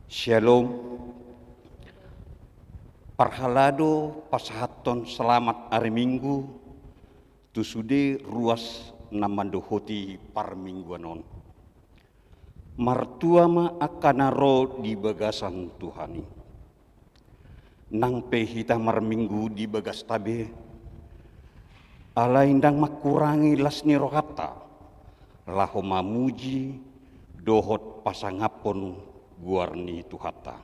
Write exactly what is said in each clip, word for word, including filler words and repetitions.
Syalom. Parhalado pasahathon selamat ari Minggu tu sude ruas na mandohoti parmingguan on. Martua ma angka na ro di bagasan Tuhan i. Nang pe hita marminggu di bagasta be, alai ndang mangkurangi las ni rohanta laho mamuji dohot pasangaphon goar ni Tuhanta.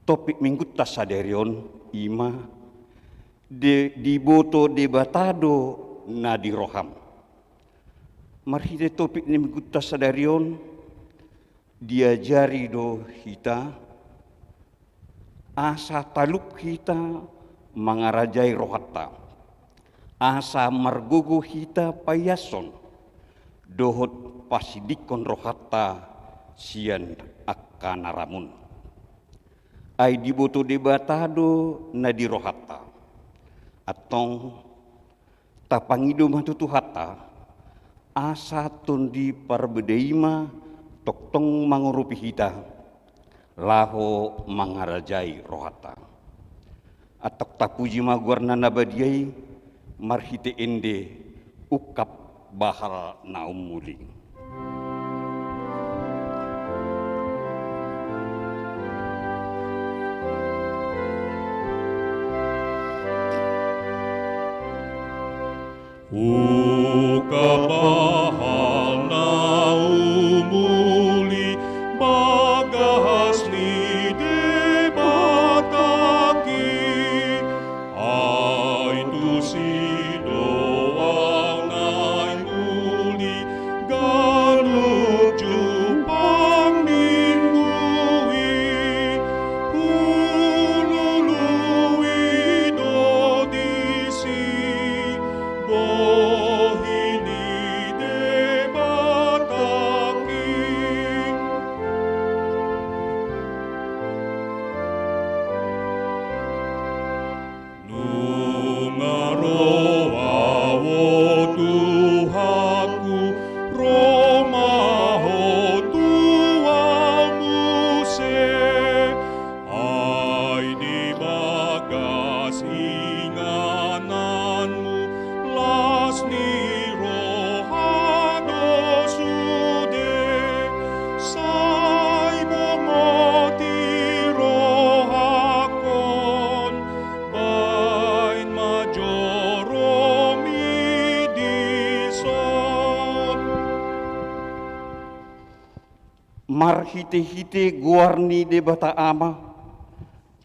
Topik Minggunta sadari on i ma, de, diboto Debata do na di roham. Marhite topik ni Minggunta sadari on, diajari do hita asa talup hita mangarajai rohanta, asa margogo hita paiashon dohot pasindingkon rohanta sian angka na ramun. Ai diboto Debata do na di rohanta. Antong, tapangido ma tu Tuhanta, asa Tondi Parbada i ma tongtong mangurupi hita laho mangarajai rohanta. Antong tapuji ma goarna na badia i, marhite ende ungkap bahal na umuli. Ungkap bahal na umuli bagas ni Debata i, ai tusi do au naeng uli ganup jumpang Minggu i, hulului do disi bohi ni Debata i. Nunga ro au, o Tuhanku, ro ma Ho tu au muse. Ai di bagas ingananmu las ni roha do sude, sai bongoti rohangkon baen ma joromi dison. Marhitehite goar ni Debata Ama,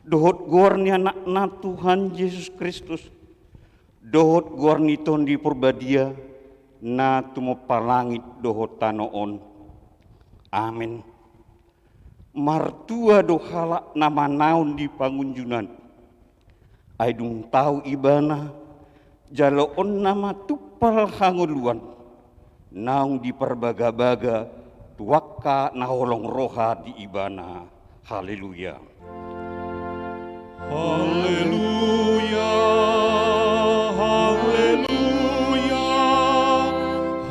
dohot goar ni Anakna Tuhan Jesus Kristus, dohot goar ni Tondi Porbadia, na tumompa langit dohot tano on. Amen. Martua do halak na manaon di pangunjunan. Ai dung tau ibana, jaloonna ma tumpal hangoluan, naung diparbagabaga tu angka na holong roha di ibana. Haleluya. Haleluya, haleluya,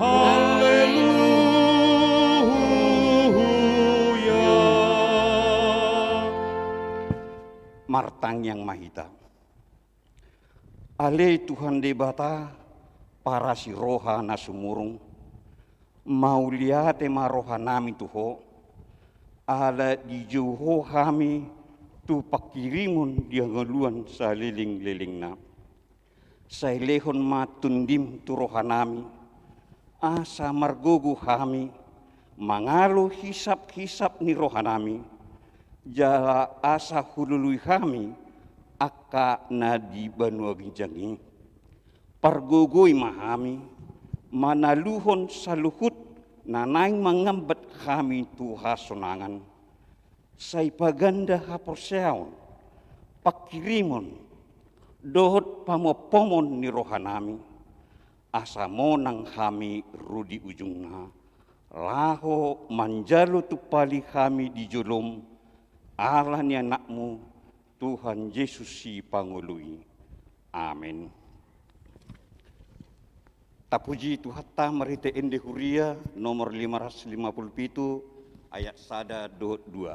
haleluya. Martangiang ma hita. Ale Tuhan Debata, parasi roha na sumurung, mauliate ma rohanami tu Ho, ala dijou Ho hami tu pangkirimon di hangoluan salelenglelengna. Sai lehon ma Tondim tu rohanami, asa margogo hami mangalo hisaphisap ni rohanami, jala asa hulului hami angka na di banua ginjang i. Pargogoi ma hami manaluhon saluhut na naeng mangambat hami tu hasonangan. Sai paganda haporseaon, pangkirimon, dohot pamompomon ni rohanami, asa monang hami ro di ujungna, laho manjalo tumpali hami di jolom, ala ni Anakmu, Tuhan Jesus Sipangolu i. Amen. Tapuji Tuhanta marhite ende huria nomor lima ratus lima puluh pitu, ayat sada dohot dua.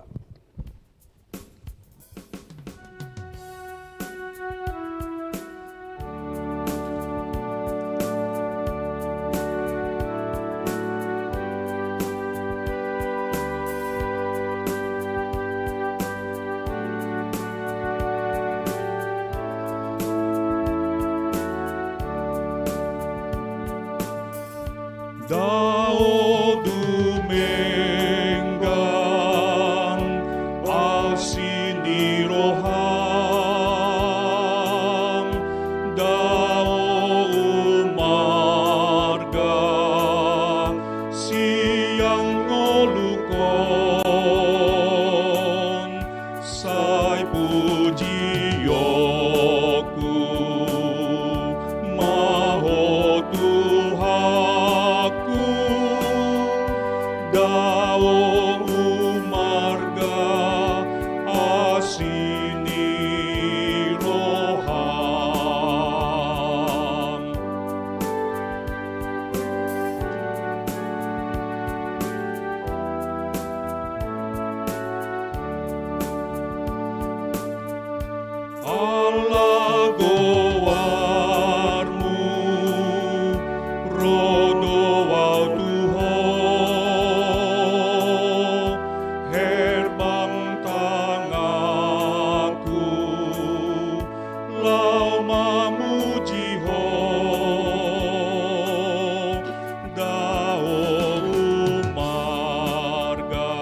Dao dumenggan asi ni roham, dao umarga sian ngolungkon. Sai pujionku ma Ho Tuhanku, dao umarga asi ni roham. Ala goarmu ro do au tu Ho, herbang tanganku laho mamuji Ho. Dao umarga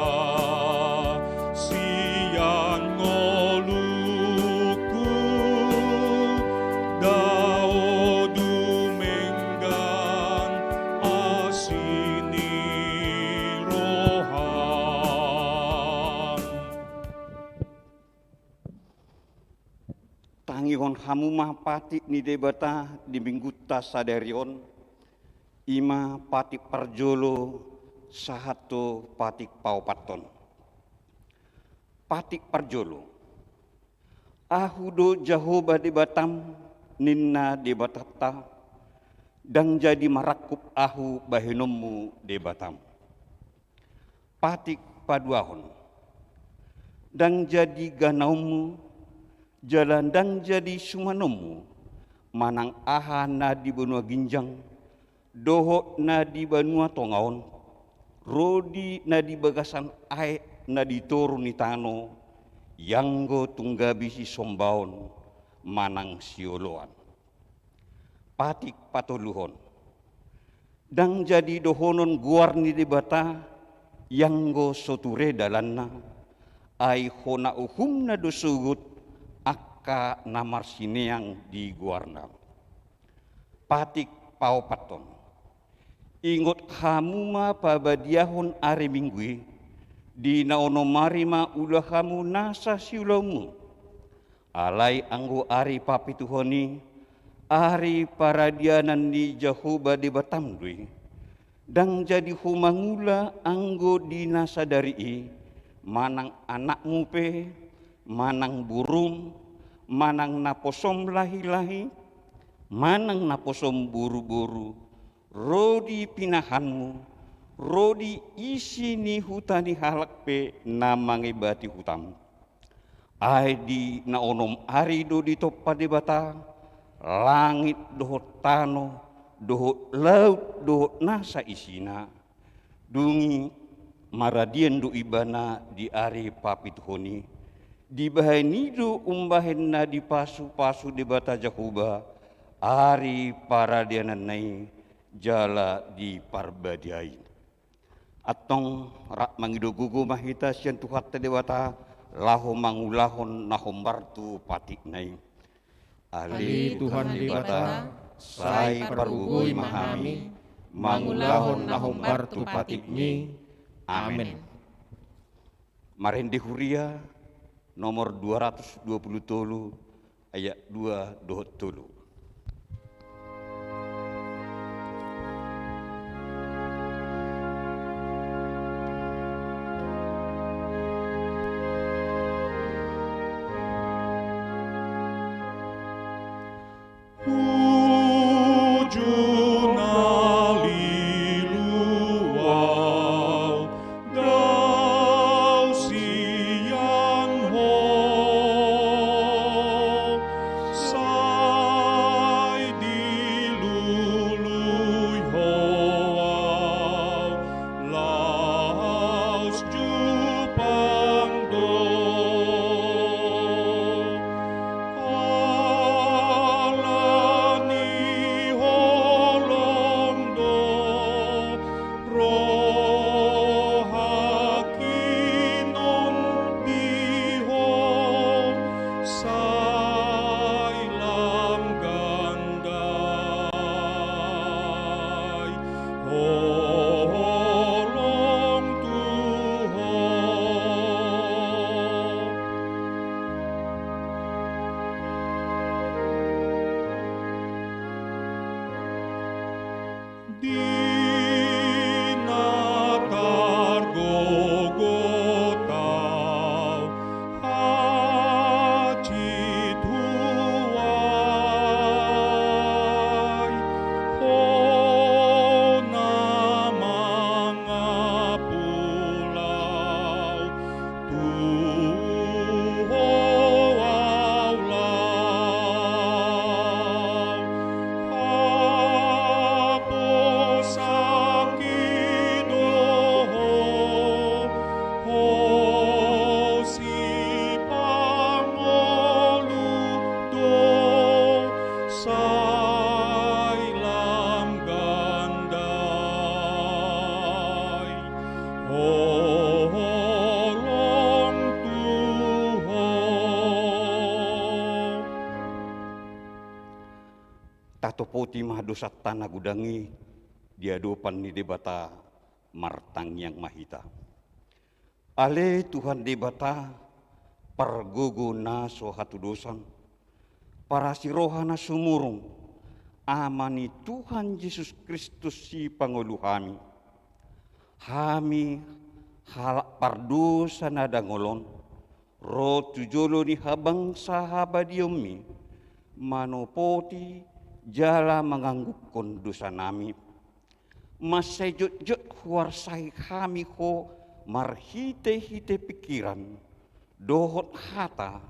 sian ngolungku, dao dumenggan asi ni roham. Tangihon hamu ma patik ni Debata di minggunta sadari on, i ma patik parjolo sahat tu patik paopathon. Patik parjolo. Ahu do Jahowa Debatam, ninna Debatanta, ndang jadi marangkup ahu bahenonmu Debatam. Patik paduahon. Ndang jadi ganaonmu, jala ndang jadi sumanonmu, manang aha na di banua ginjang, dohot na di banua tonga on, ro di na di bagasan aek na di toru ni tano, ianggo tung gabe sisombaon manang sioloan. Patik patoluhon. Ndang jadi dohonon goar ni Debata, ianggo so ture dalanna, ai hona uhumna do sogot angka na marsineang di goarna. Patik paopathon. Ingot hamu ma pabadiahon ari Minggu i, di na onom ari ma ula hamu nasa siulaonmu. Alai anggo ari papituhon i, ari paradianan ni Jahowa Debatam do i. Ndang jadi ho mangula anggo di na sadari i, manang anakmu pe, manang borum, manang naposom lahilahi, manang naposom boruboru, ro di pinahanmu, ro di isi ni huta ni halak pe na mangebati hutam. Ai di na onom ari do ditompa Debata langit dohot tano, dohot laut dohot nasa isina. Dung i maradian do ibana di ari papituhon i. Dibahen i do umbahen na dipasupasu Debata Jahowa ari paradiananna i jala diparbadiai. Antong rap mangido gogo ma hita sian Tuhanta Debata, laho mangulahon na hombar tu patikna i. Ale Tuhan Debata, sai pargogoi ma hami mangulahon na hombar tu patikmi. Amen. Marende Huria nomor dua ratus dua puluh tolu, ayat dua dohot tolu. Uju na lilu au, da Ho au laho, haposangi do ho, ho sipangolu do, sai lam gandai. Holong tu ho. Tatopoti ma dosanta na godang i di adopan ni Debata, martangiang ma hita. Ale Tuhan Debata, pargogo na so hatudosan, parasi roha na sumurung, Ama ni Tuhan Jesus Kristus sipangolu hami. Hami halak pardosa na dangol on, ro tu jolo ni habangsa habadiaonmi, manopoti jala manganggukkon dosanami. Mansai jotjot huarsai hami ho marhitehite pingkiran, dohot hata,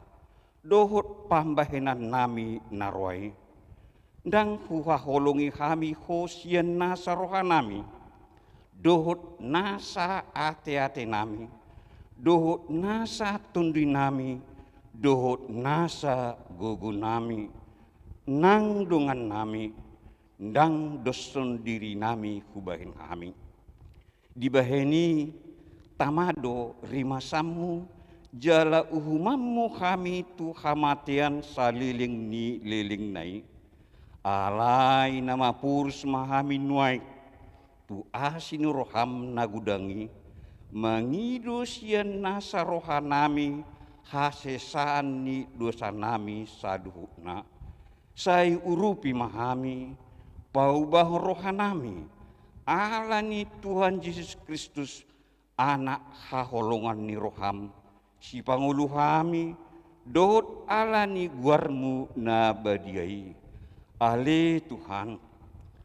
dohot pambahenannami na roa i. Ndang huhaholongi hami ho sian nasa rohanami, dohot nasa ateatenami, dohot nasa tondinami, dohot nasa gogonami, nang dongannami, ndang doshon dirinami hubahen hami. Dibahen i, tama do rimasanmu jala uhumanmu hami tu hamatean saleleng ni lelengna i. Alai na mapurus ma hami nuaeng tu asi ni roham na godang i, mangido sian nasa rohanami hasesaan ni dosanami saluhutna. Sai urupi ma hami, paubahon rohanami, ala ni Tuhan Jesus Kristus, Anak haholongan ni roham, sipangolu hami, dohot ala ni goarmu na badia i. Ale Tuhan,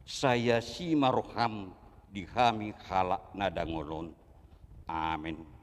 sai asi ma roham di hami halak na dangol on. Amen.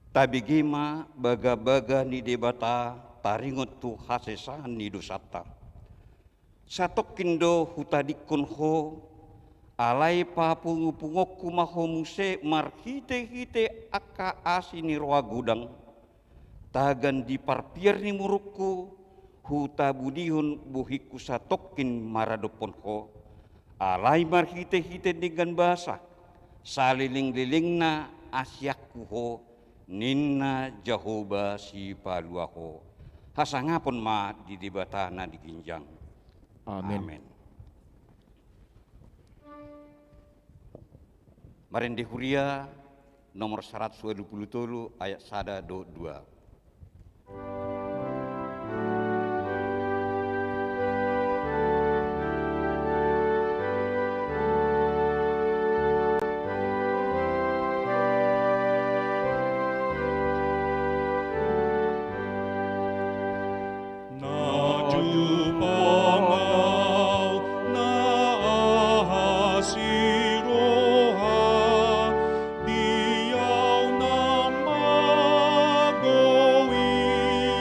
Tabege ma bagabaga ni Debata taringot tu hasesaan ni dosanta. Satongkin do hutadingkon ho, alai papungupungonku ma ho muse marhitehite angka asi ni roha godang. Tagan di parpiar ni murukku, hutabudihon bohingku satongkin maradophon ho. Alai marhitehite denggan basa, salelenglelengna asianku ho, ninna Jahowa Sipalua ho. Hasangapon ma di Debata na di ginjang. Amen. Amen. Marende Huria nomor saratus ualu pulu tolu, ayat sada dohot dua. Na jumpang au na asi roha, di au na mago i.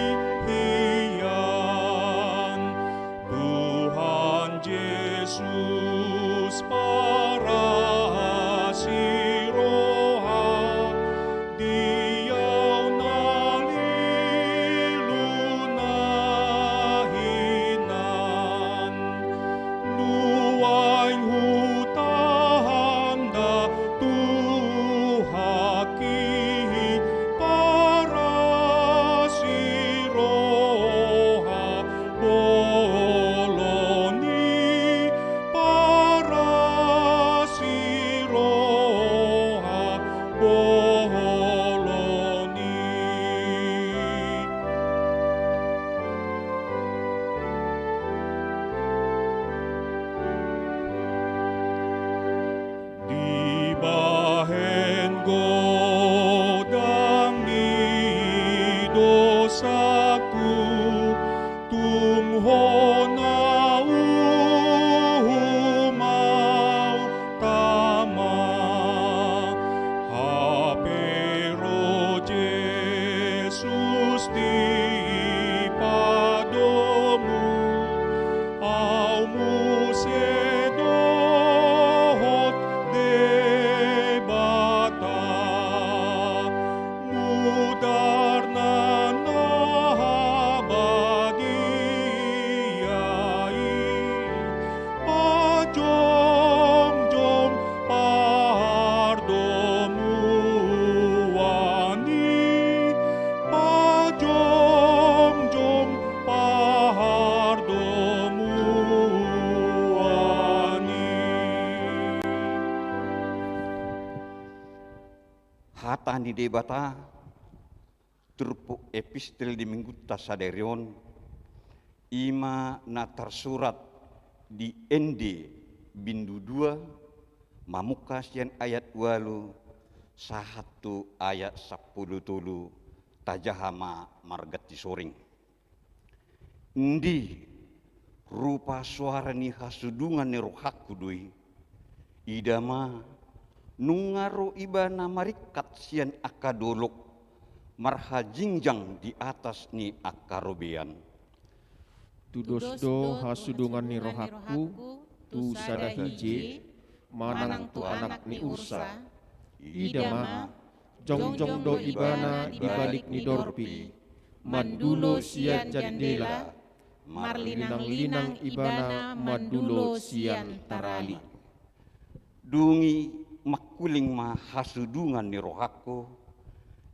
hata ni Debata, turpuk epistel di minggunta sadari on, i ma na tarsurat di Ende bindu dua, mamungka sian ayat ualu sahat tu ayat sampulu tolu, tajaha ma marganti soring. Ndi, rupa soara ni hasudungan ni rohangku do i. Ida ma, nunga ro Ibana maringkat sian angka dolok, marhajingjang di atas ni angka robean. Tudos do hasudungan ni rohangku tu sada hije, manang tu anak ni ursa. Ida ma, jongjong do Ibana di balik ni dorpi, mandulo sian jandela, marlinanglinang Ibana mandulo sian tarali. Dung i mangkuling ma hasudungan ni rohangku,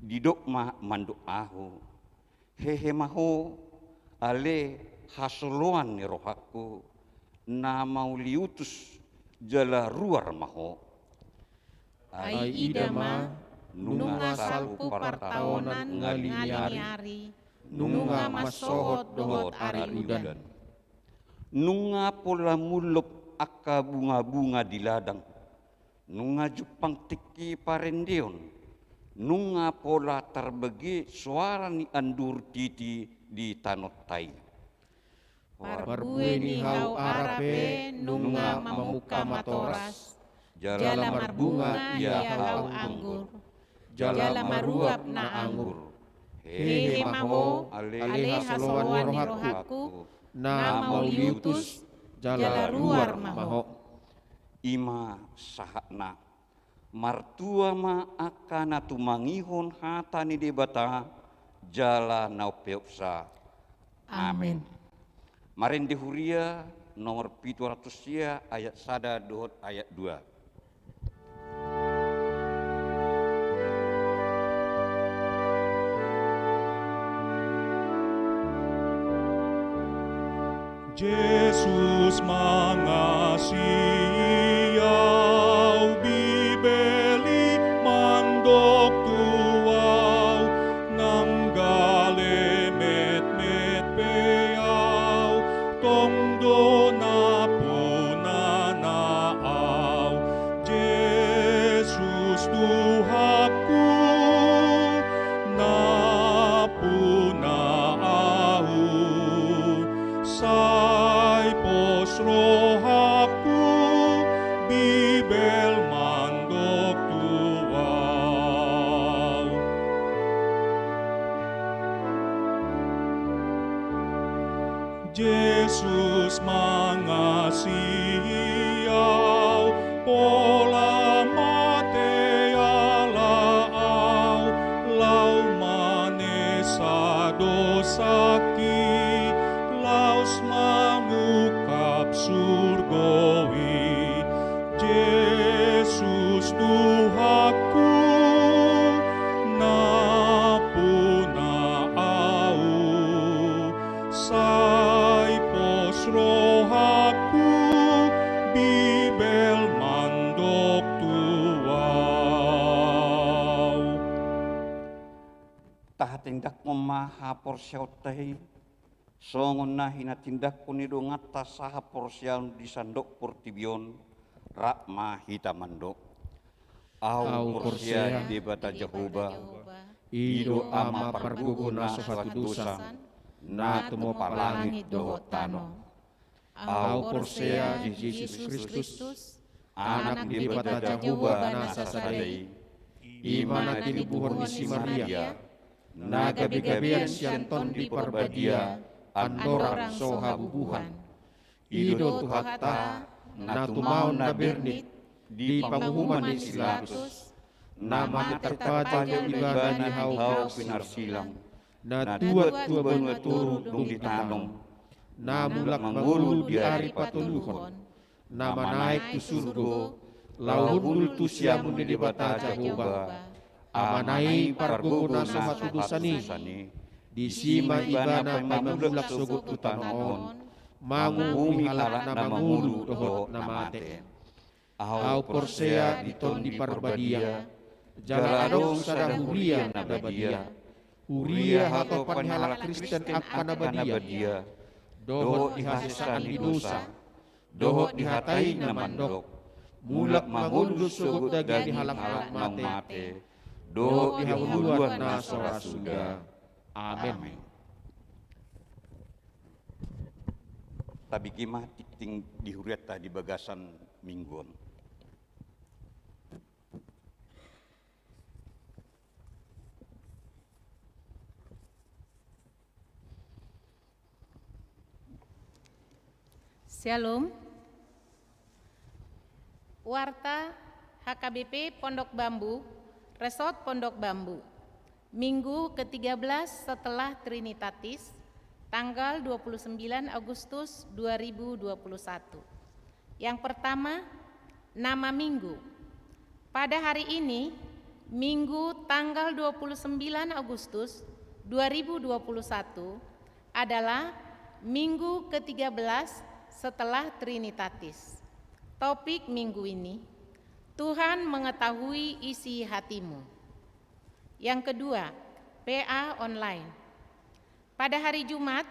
didok ma mandok ahu: Hehe ma ho, ale hasoloan ni rohangku, na mauliutus jala ruar ma ho. Ai ida ma, nunga salpu partaonan ngali ni ari, nunga mansohot dohot ari udan. Nunga pola mullop angka bungabunga di ladang, nunga jumpang tingki parendeon, nunga pola tarbege soara ni andur titi di tano i. Parbue ni hau ara pe nunga mamungka matoras, jala marbunga ia hau anggur, jala maruap na anggur. Hehe ma ho, ale hasoloan ni rohangku, na mauliutus jala ruar ma ho. I ma sahatna. Martua ma angka na tumangihon hata ni Debata jala na umpeopsa. Amen. Marende huria nomor pitu ratus sia, ayat sada dohot ayat dua. Jesus mangasihi au, Bibel i mandok tu au, nang gale metmet pe au, tong do napunana au. Jesus Tuhanku, napuna au, sai pos rohangku, Bibel mandok tu au. Jesus mangasihi au, pola mate ala au, laho manesa dosangki, laos mangungkap surgo i. Jesus Tuhanku, napuna au, sai pos rohangku, Bibel mandok tu au. Tahatindangkon ma haporseaonta i, songon na hinatindangkon ni donganta sahaporseaon di sandok portibi on, rap ma hita mandok. Au porsea di Debata Jahowa, i do Ama pargogo na so hatudosan, na tumopa langit dohot tano. Au porsea di Jesus Kristus, Anak ni Debata Jahowa na sasada i, i ma na tinibuhon ni si Maria, na gabegabean sian Tondi Parbadia, andorang so habubuhan. I do Tuhanta, na tumaon na bernit di panguhuman ni si Pilatus, na mate tarpajal Ibana di hau pinarsilang, na tuat tu banua toru dung ditanom, na mulak mangolu di ari patoluhon, na manaek tu surgo, laho hundul tu siamun ni Debata Jahowa, Amana i pargogo na so hatudosan i. Disi ma Ibana paima mulak sogot tu tano on, manguhumi halak na mangolu dohot na mate. Au porsea di Tondi Parbadia, Jala adong sada huria na badia, huria hatopan ni halak Kristen angka na badia, dohot di hasesaan ni dosa, dohot di hata i na mandok, mulak ma ngolu do sogot daging ni halak na mate, dohot di hangoluan na so ra suda. Amen. Tabege ma tingting di hurianta di bagasan minggu on. Syalom. Warta H K B P Pondok Bambu, Resort Pondok Bambu. Minggu ketiga belas setelah Trinitatis, tanggal dua puluh sembilan Agustus dua ribu dua puluh satu. Yang pertama, nama minggu. Pada hari ini, Minggu tanggal dua puluh sembilan Agustus dua ribu dua puluh satu, adalah minggu ketiga belas setelah Trinitatis. Topik minggu ini, Tuhan mengetahui isi hatimu. Yang kedua, P A online. Pada hari Jumat,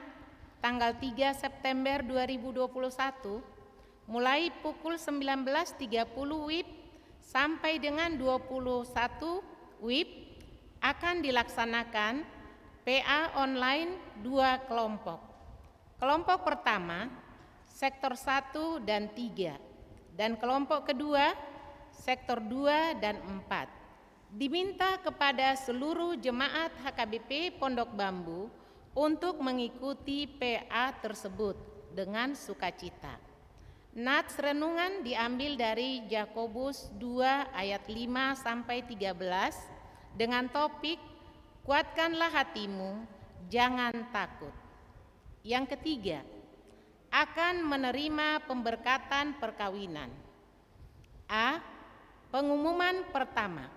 tanggal tiga September dua ribu dua puluh satu, mulai pukul sembilan belas tiga puluh WIB sampai dengan dua puluh satu WIB, akan dilaksanakan P A online dua kelompok. Kelompok pertama, sektor satu dan tiga, dan kelompok kedua, sektor dua dan empat. Diminta kepada seluruh jemaat H K B P Pondok Bambu untuk mengikuti P A tersebut dengan sukacita. Nats renungan diambil dari Yakobus dua ayat lima sampai tiga belas dengan topik, "Kuatkanlah hatimu, jangan takut." Yang ketiga, akan menerima pemberkatan perkawinan. A. Pengumuman pertama.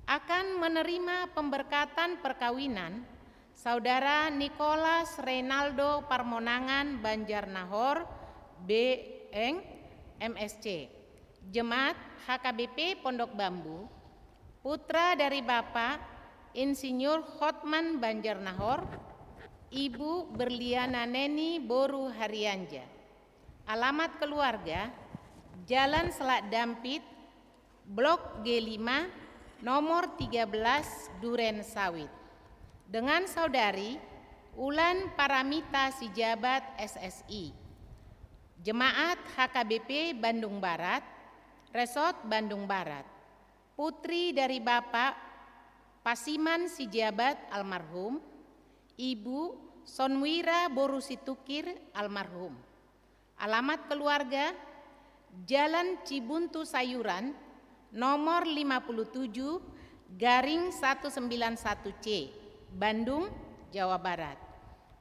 Akan menerima pemberkatan perkawinan Saudara Nicholas Reynaldo Parmonangan Banjarnahor, B Eng, M S C, Jemaat H K B P Pondok Bambu, putra dari Bapak Insinyur Hotman Banjarnahor, Ibu Berliana Neni boru Harianja. Alamat keluarga, Jalan Selat Dampit, Blok G lima, nomor tiga belas, Duren Sawit. Dengan Saudari Ulan Paramita Sijabat, S S I. Jemaat H K B P Bandung Barat, Resort Bandung Barat. Putri dari Bapak Pasiman Sijabat almarhum, Ibu Sonwira boru Situkir almarhum. Alamat keluarga, Jalan Cibuntu Sayuran, nomor lima puluh tujuh garing satu sembilan satu C, Bandung, Jawa Barat.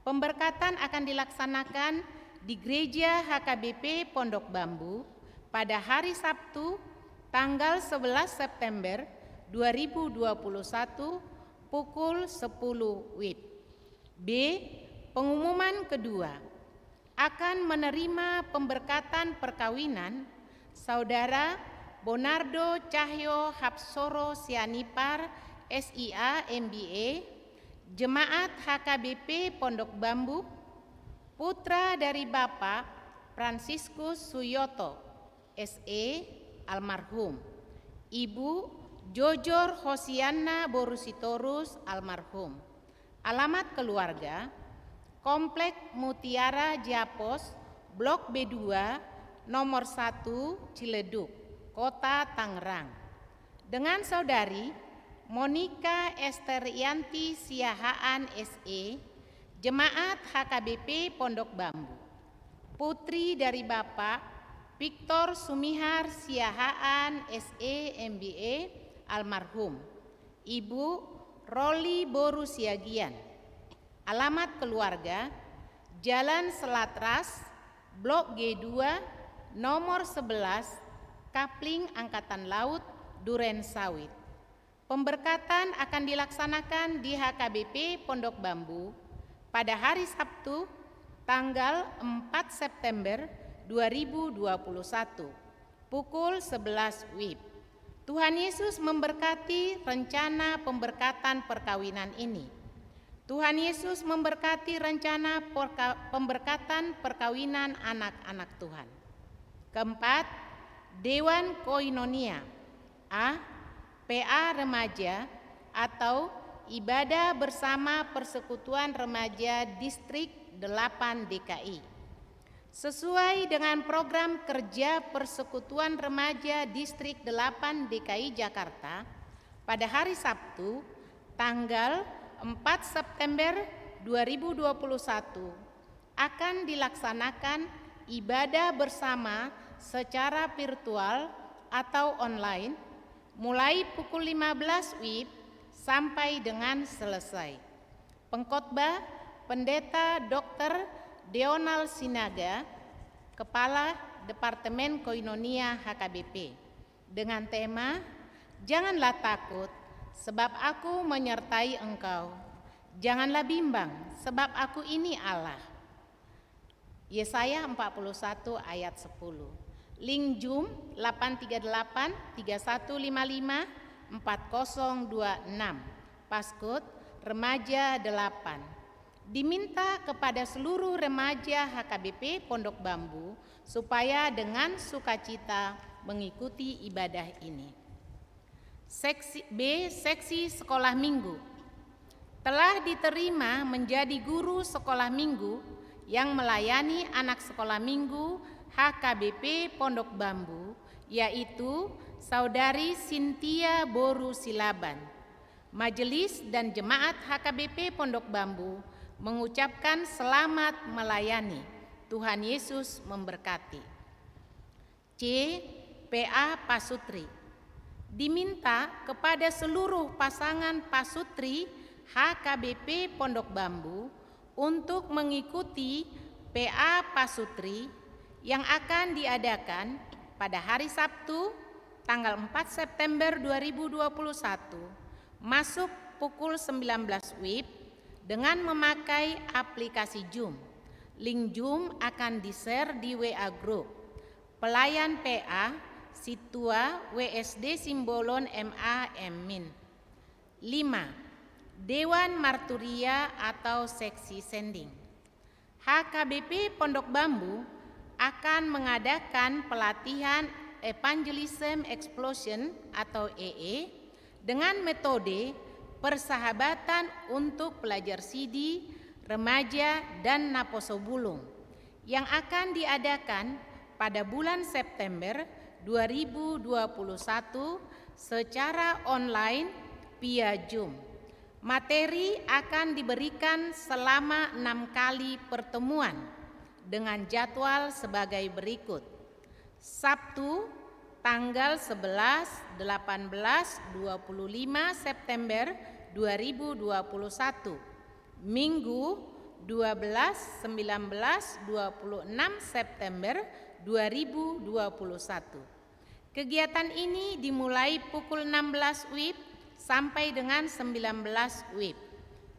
Pemberkatan akan dilaksanakan di Gereja H K B P Pondok Bambu pada hari Sabtu, tanggal sebelas September dua ribu dua puluh satu, pukul sepuluh WIB. B. Pengumuman kedua. Akan menerima pemberkatan perkawinan Saudara Bonardo Cahyo Hapsoro Sianipar, S I A, M B A, Jemaat H K B P Pondok Bambu, putra dari Bapak Fransiskus Suyoto, S E, almarhum, Ibu Jojor Hosianna boru Sitorus, almarhum. Alamat keluarga, Komplek Mutiara Japos, Blok B dua, nomor satu, Ciledug, Kota Tangerang. Dengan Saudari Monika Esterianti Siahaan, S E, Jemaat H K B P Pondok Bambu. Putri dari Bapak Victor Sumihar Siahaan, S E, M B A, almarhum. Ibu Roli boru Siagian. Alamat keluarga, Jalan Selat Ras, Blok G dua, nomor sebelas, Kapling Angkatan Laut, Duren Sawit. Pemberkatan akan dilaksanakan di H K B P Pondok Bambu pada hari Sabtu, tanggal empat September dua ribu dua puluh satu, pukul sebelas WIB. Tuhan Yesus memberkati rencana pemberkatan perkawinan ini. Tuhan Yesus memberkati rencana perka- pemberkatan perkawinan anak-anak Tuhan. Keempat, Dewan Koinonia. A. P A Remaja atau Ibadah Bersama Persekutuan Remaja Distrik delapan D K I. Sesuai dengan program kerja Persekutuan Remaja Distrik delapan D K I Jakarta, pada hari Sabtu, tanggal empat September dua ribu dua puluh satu, akan dilaksanakan ibadah bersama secara virtual atau online, mulai pukul lima belas W I B sampai dengan selesai. Pengkhotbah, Pendeta Doktor Deonal Sinaga, Kepala Departemen Koinonia H K B P, dengan tema, "Janganlah takut, sebab Aku menyertai engkau. Janganlah bimbang, sebab Aku ini Allah." Yesaya empat puluh satu ayat sepuluh. Link Zoom delapan tiga delapan tiga satu lima lima empat kosong dua enam. Passcode remaja delapan. Diminta kepada seluruh remaja H K B P Pondok Bambu supaya dengan sukacita mengikuti ibadah ini. Seksi B, seksi sekolah minggu. Telah diterima menjadi guru sekolah minggu yang melayani anak sekolah minggu H K B P Pondok Bambu, yaitu Saudari Sintia Boru Silaban. Majelis dan jemaat H K B P Pondok Bambu mengucapkan selamat melayani. Tuhan Yesus memberkati. C. P A Pasutri. Diminta kepada seluruh pasangan pasutri H K B P Pondok Bambu untuk mengikuti P A Pasutri yang akan diadakan pada hari Sabtu, tanggal empat September dua ribu dua puluh satu, masuk pukul sembilan belas W I B, dengan memakai aplikasi Zoom. Link Zoom akan di-share di W A Group. Pelayan P A, Sintua W S D Simbolon M A M Min. Lima, Dewan Marturia atau Seksi Sending. H K B P Pondok Bambu akan mengadakan pelatihan Evangelism Explosion atau E E dengan metode persahabatan untuk pelajar sidi, remaja, dan naposo bulung yang akan diadakan pada bulan September dua ribu dua puluh satu secara online via Zoom. Materi akan diberikan selama enam kali pertemuan dengan jadwal sebagai berikut. Sabtu, tanggal sebelas, delapan belas, dua puluh lima September dua ribu dua puluh satu. Minggu, dua belas, sembilan belas, dua puluh enam September dua ribu dua puluh satu. Kegiatan ini dimulai pukul enam belas W I B sampai dengan sembilan belas W I B.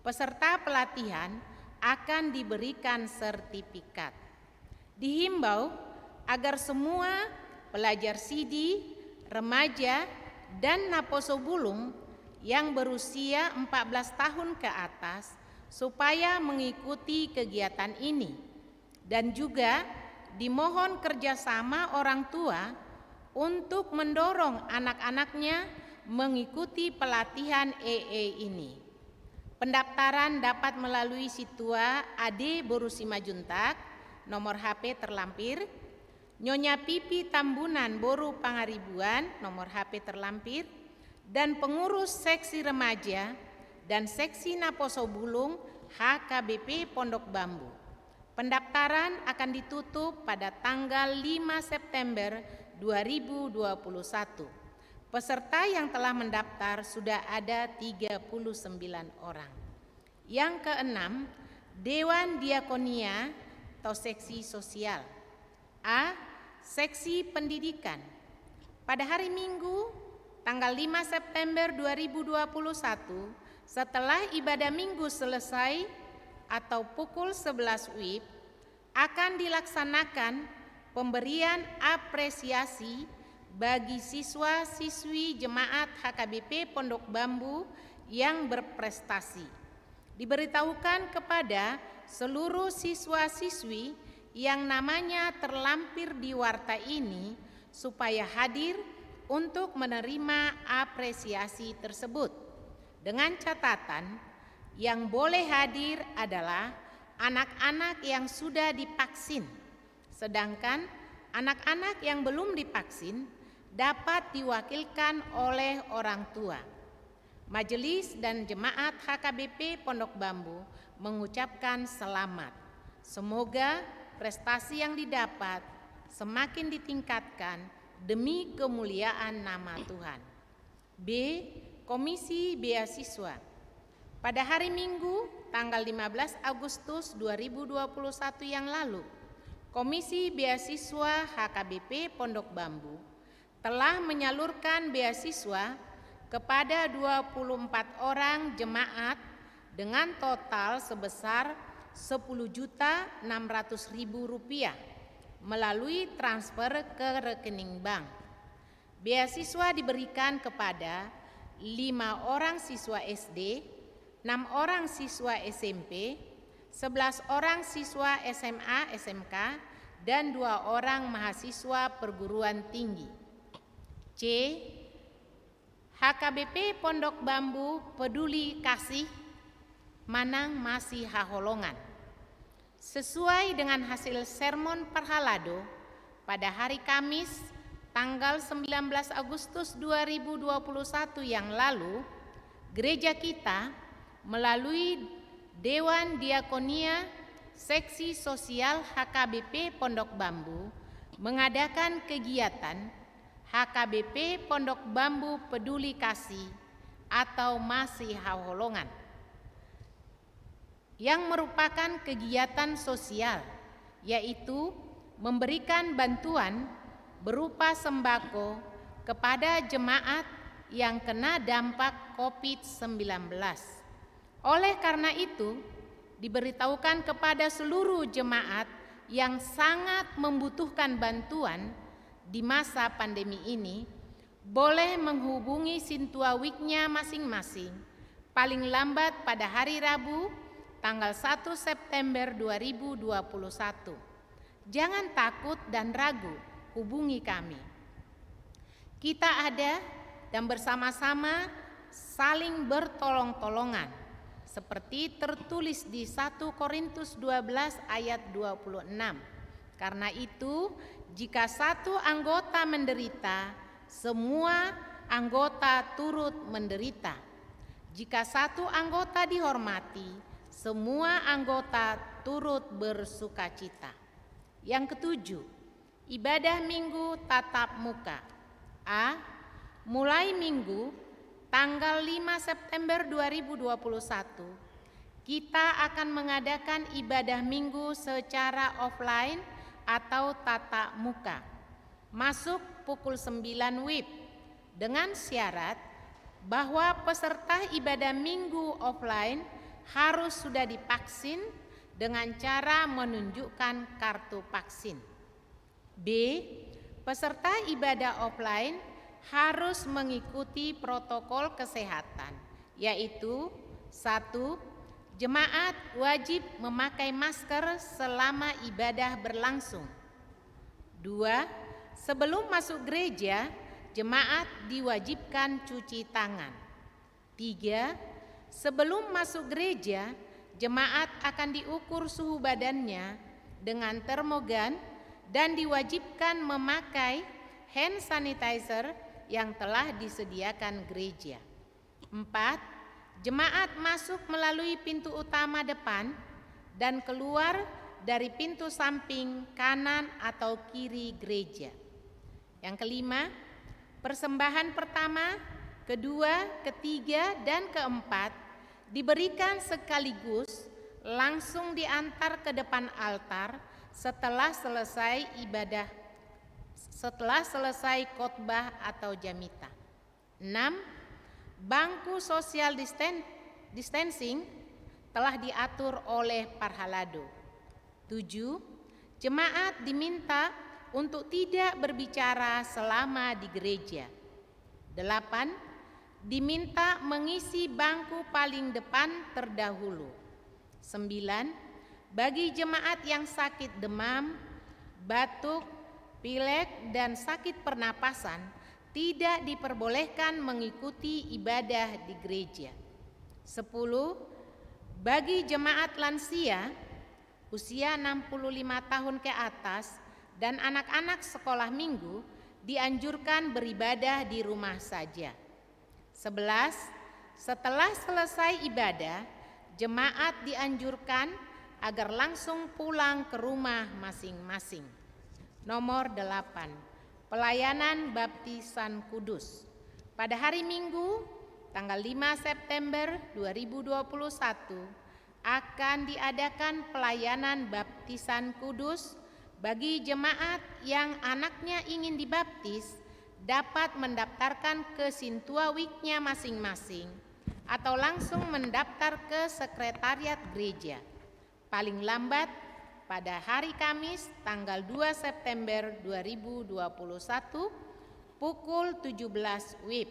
Peserta pelatihan akan diberikan sertifikat. Dihimbau agar semua pelajar sidi, remaja, dan naposo bulung yang berusia empat belas tahun ke atas supaya mengikuti kegiatan ini. Dan juga dimohon kerjasama orang tua untuk mendorong anak-anaknya mengikuti pelatihan E E ini. Pendaftaran dapat melalui Sintua Ade Boru Simanjuntak, nomor H P terlampir, Nyonya Pipi Tambunan Boru Pangaribuan, nomor H P terlampir, dan pengurus seksi remaja dan seksi naposo bulung H K B P Pondok Bambu. Pendaftaran akan ditutup pada tanggal lima September dua ribu dua puluh satu. Peserta yang telah mendaftar sudah ada tiga puluh sembilan orang. Yang keenam, Dewan Diakonia atau Seksi Sosial. A. Seksi Pendidikan. Pada hari Minggu, tanggal lima September dua ribu dua puluh satu, setelah ibadah Minggu selesai atau pukul sebelas W I B, akan dilaksanakan pemberian apresiasi bagi siswa-siswi jemaat H K B P Pondok Bambu yang berprestasi. Diberitahukan kepada seluruh siswa-siswi yang namanya terlampir di warta ini supaya hadir untuk menerima apresiasi tersebut. Dengan catatan, yang boleh hadir adalah anak-anak yang sudah divaksin. Sedangkan anak-anak yang belum divaksin dapat diwakilkan oleh orang tua. Majelis dan jemaat H K B P Pondok Bambu mengucapkan selamat. Semoga prestasi yang didapat semakin ditingkatkan demi kemuliaan nama Tuhan. B. Komisi Beasiswa. Pada hari Minggu, tanggal lima belas Agustus dua ribu dua puluh satu yang lalu, Komisi Beasiswa H K B P Pondok Bambu telah menyalurkan beasiswa kepada dua puluh empat orang jemaat dengan total sebesar sepuluh juta enam ratus ribu rupiah melalui transfer ke rekening bank. Beasiswa diberikan kepada lima orang siswa S D, enam orang siswa S M P, sebelas orang siswa S M A S M K, dan dua orang mahasiswa perguruan tinggi. C. H K B P Pondok Bambu peduli kasih manang masihaholongan. Sesuai dengan hasil sermon parhalado pada hari Kamis, tanggal sembilan belas Agustus dua ribu dua puluh satu yang lalu, gereja kita melalui Dewan Diakonia Seksi Sosial H K B P Pondok Bambu mengadakan kegiatan H K B P Pondok Bambu Peduli Kasih atau Masihaholongan, yang merupakan kegiatan sosial, yaitu memberikan bantuan berupa sembako kepada jemaat yang kena dampak covid sembilan belas. Oleh karena itu, diberitahukan kepada seluruh jemaat yang sangat membutuhkan bantuan di masa pandemi ini, boleh menghubungi sintua wiknya masing-masing, paling lambat pada hari Rabu, tanggal satu September dua ribu dua puluh satu. Jangan takut dan ragu, hubungi kami. Kita ada dan bersama-sama saling bertolong-tolongan, seperti tertulis di satu Korintus dua belas ayat dua puluh enam. Karena itu, jika satu anggota menderita, semua anggota turut menderita. Jika satu anggota dihormati, semua anggota turut bersukacita. Yang ketujuh, ibadah Minggu tatap muka. A. Mulai Minggu tanggal lima September dua ribu dua puluh satu, kita akan mengadakan ibadah Minggu secara offline atau tatap muka, masuk pukul sembilan wib, dengan syarat bahwa peserta ibadah Minggu offline harus sudah divaksin dengan cara menunjukkan kartu vaksin. B. Peserta ibadah offline harus mengikuti protokol kesehatan, yaitu: satu. Jemaat wajib memakai masker selama ibadah berlangsung. Dua. Sebelum masuk gereja, jemaat diwajibkan cuci tangan. Tiga. Sebelum masuk gereja, jemaat akan diukur suhu badannya dengan termogan dan diwajibkan memakai hand sanitizer yang telah disediakan gereja. Empat. Jemaat masuk melalui pintu utama depan dan keluar dari pintu samping kanan atau kiri gereja. Yang kelima, persembahan pertama, kedua, ketiga, dan keempat diberikan sekaligus langsung diantar ke depan altar setelah selesai ibadah, setelah selesai khotbah atau jamita. Enam. Bangku social distan-, distancing telah diatur oleh parhalado. Tujuh. Jemaat diminta untuk tidak berbicara selama di gereja. Delapan, diminta mengisi bangku paling depan terdahulu. Sembilan, bagi jemaat yang sakit demam, batuk, pilek, dan sakit pernapasan, tidak diperbolehkan mengikuti ibadah di gereja. Sepuluh, bagi jemaat lansia, usia enam puluh lima tahun ke atas, dan anak-anak sekolah minggu dianjurkan beribadah di rumah saja. Sebelas, setelah selesai ibadah, jemaat dianjurkan agar langsung pulang ke rumah masing-masing. Nomor delapan, pelayanan baptisan kudus. Pada hari Minggu, tanggal lima September dua ribu dua puluh satu, akan diadakan pelayanan baptisan kudus bagi jemaat yang anaknya ingin dibaptis, dapat mendaftarkan ke sintua wiknya masing-masing atau langsung mendaftar ke sekretariat gereja. Paling lambat pada hari Kamis tanggal dua September dua ribu dua puluh satu pukul tujuh belas wib,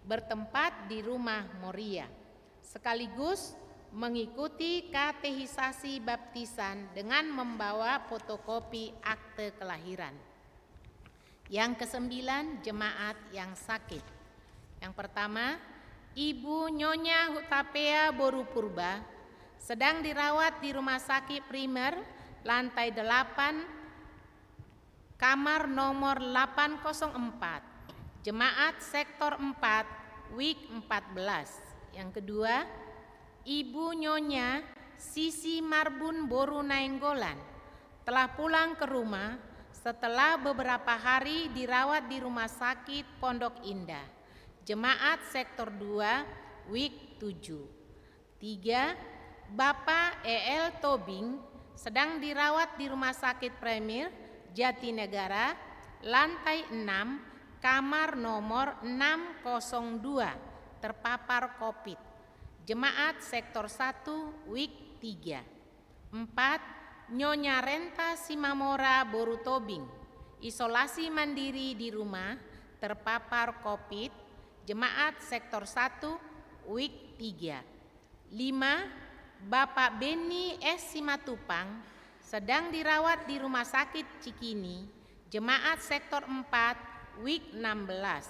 bertempat di Rumah Moria. Sekaligus mengikuti katehisasi baptisan dengan membawa fotokopi akte kelahiran. Yang kesembilan, jemaat yang sakit. Yang pertama, Ibu Nyonya Hutapea boru Purba, sedang dirawat di Rumah Sakit Primer, lantai delapan, kamar nomor delapan kosong empat, jemaat sektor empat, wik empat belas. Yang kedua, Ibu Nyonya Sisi Marbun boru Nainggolan telah pulang ke rumah setelah beberapa hari dirawat di Rumah Sakit Pondok Indah, jemaat sektor dua, wik tujuh. Tiga, Bapak E L Tobing sedang dirawat di Rumah Sakit Premier Jatinegara, lantai enam, kamar nomor enam kosong dua, terpapar covid. Jemaat sektor satu, wik tiga. Empat, Nyonya Renta Simamora boru Tobing, isolasi mandiri di rumah, terpapar covid, jemaat sektor satu, wik tiga. Lima, Bapak Benny S Simatupang sedang dirawat di Rumah Sakit Cikini, jemaat sektor empat, wik enam belas.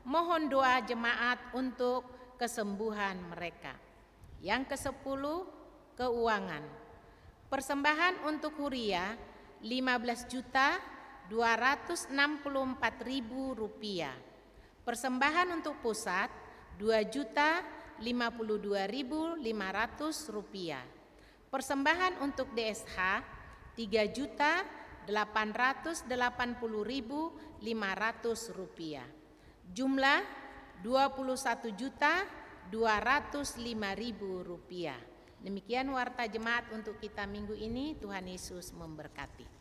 Mohon doa jemaat untuk kesembuhan mereka. Yang kesepuluh, keuangan. Persembahan untuk huria, lima belas juta dua ratus enam puluh empat ribu rupiah. Persembahan untuk pusat, dua juta lima puluh dua ribu lima ratus rupiah. Persembahan untuk D S H, tiga juta delapan ratus delapan puluh ribu lima ratus rupiah. Jumlah, dua puluh satu juta dua ratus lima ribu rupiah. Demikian warta jemaat untuk kita minggu ini. Tuhan Yesus memberkati.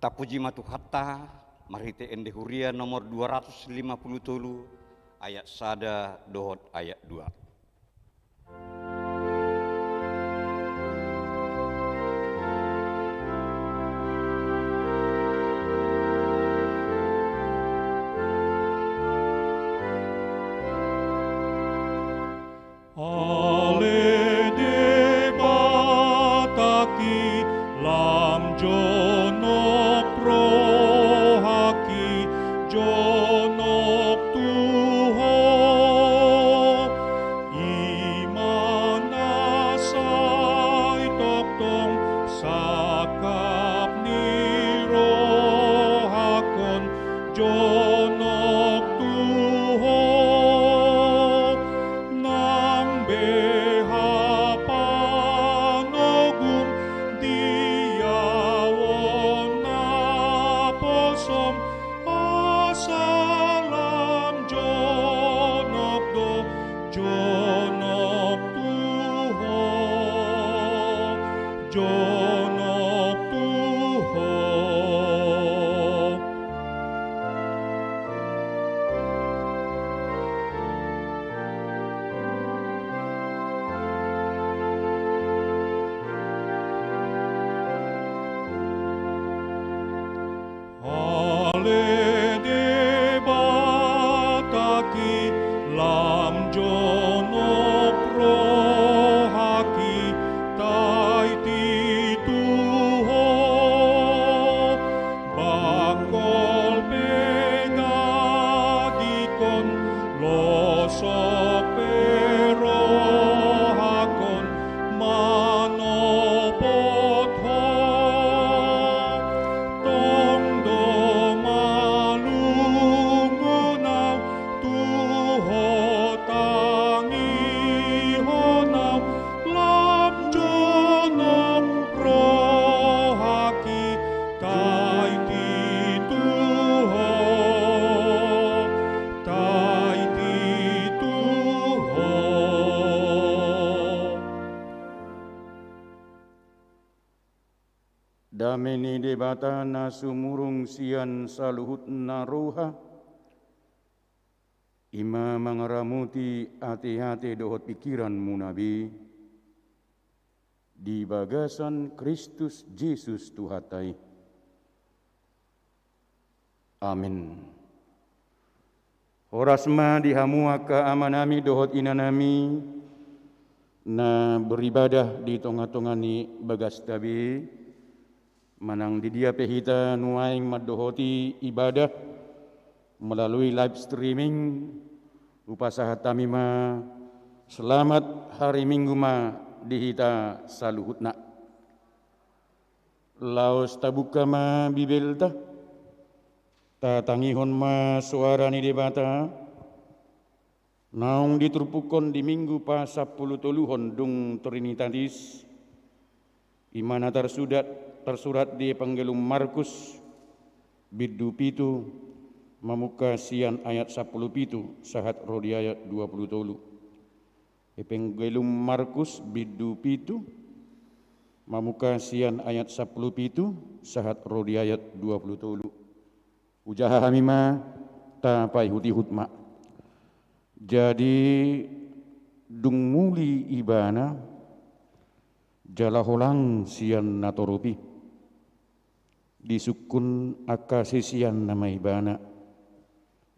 Tapuji ma Tuhanta, marhite Ende Huria nomor dua ratus lima puluh tolu, ayat sada dohot ayat dua. Ale Debata ki, lam jonok rohaki, jonok tu Ho. I ma na sai tongtong sangkap ni rohakon, jonok tu Ho. Nang be hapanogum di ahu naposom, asa lam jonok do, jonok tu Ho, jonok tu Ho. Ale Debata ki, lam jonok rohaki, taiti tu Ho. Bangkol pe gadikon, losok pe rohakon, manopot Ho. Tong do malungun ahu, tu Ho tangihon ahu, lam jonok rohaki, taiti tu Ho, taiti tu Ho. Dame ni Debata na sumurung sian saluhutna roha, i ma mangaramoti ateate dohot pingkiranmuna be, di bagasan Kristus Jesus Tuhanta i. Amen. Horas ma di hamu angka amanami dohot inanami na beribadah di tonga-tonga ni bagasta be, manang di dia pe hita nuaeng mandohoti ibadah melalui live streaming, hupasahat hami ma selamat hari Minggu ma di hita saluhutna. Laos tabuka ma Bibelta, tatangihon ma soara ni Debata, naung diturpukhon di Minggu pasampulutoluhon dung Trinitatis, i ma na tarsudat, tarsurat di Evangelium Markus, bindu pitu, mamungka sian ayat sampulu pitu, sahat ro di ayat dua pulu tolu. Evangelium Markus, bindu pitu, mamungka sian ayat sampulu pitu, sahat ro di ayat dua pulu tolu. Hujaha hami ma, tapaihut-ihut ma. Jadi, dung muli Ibana, jala holang sian natorop i, disungkun angka siseanna ma Ibana,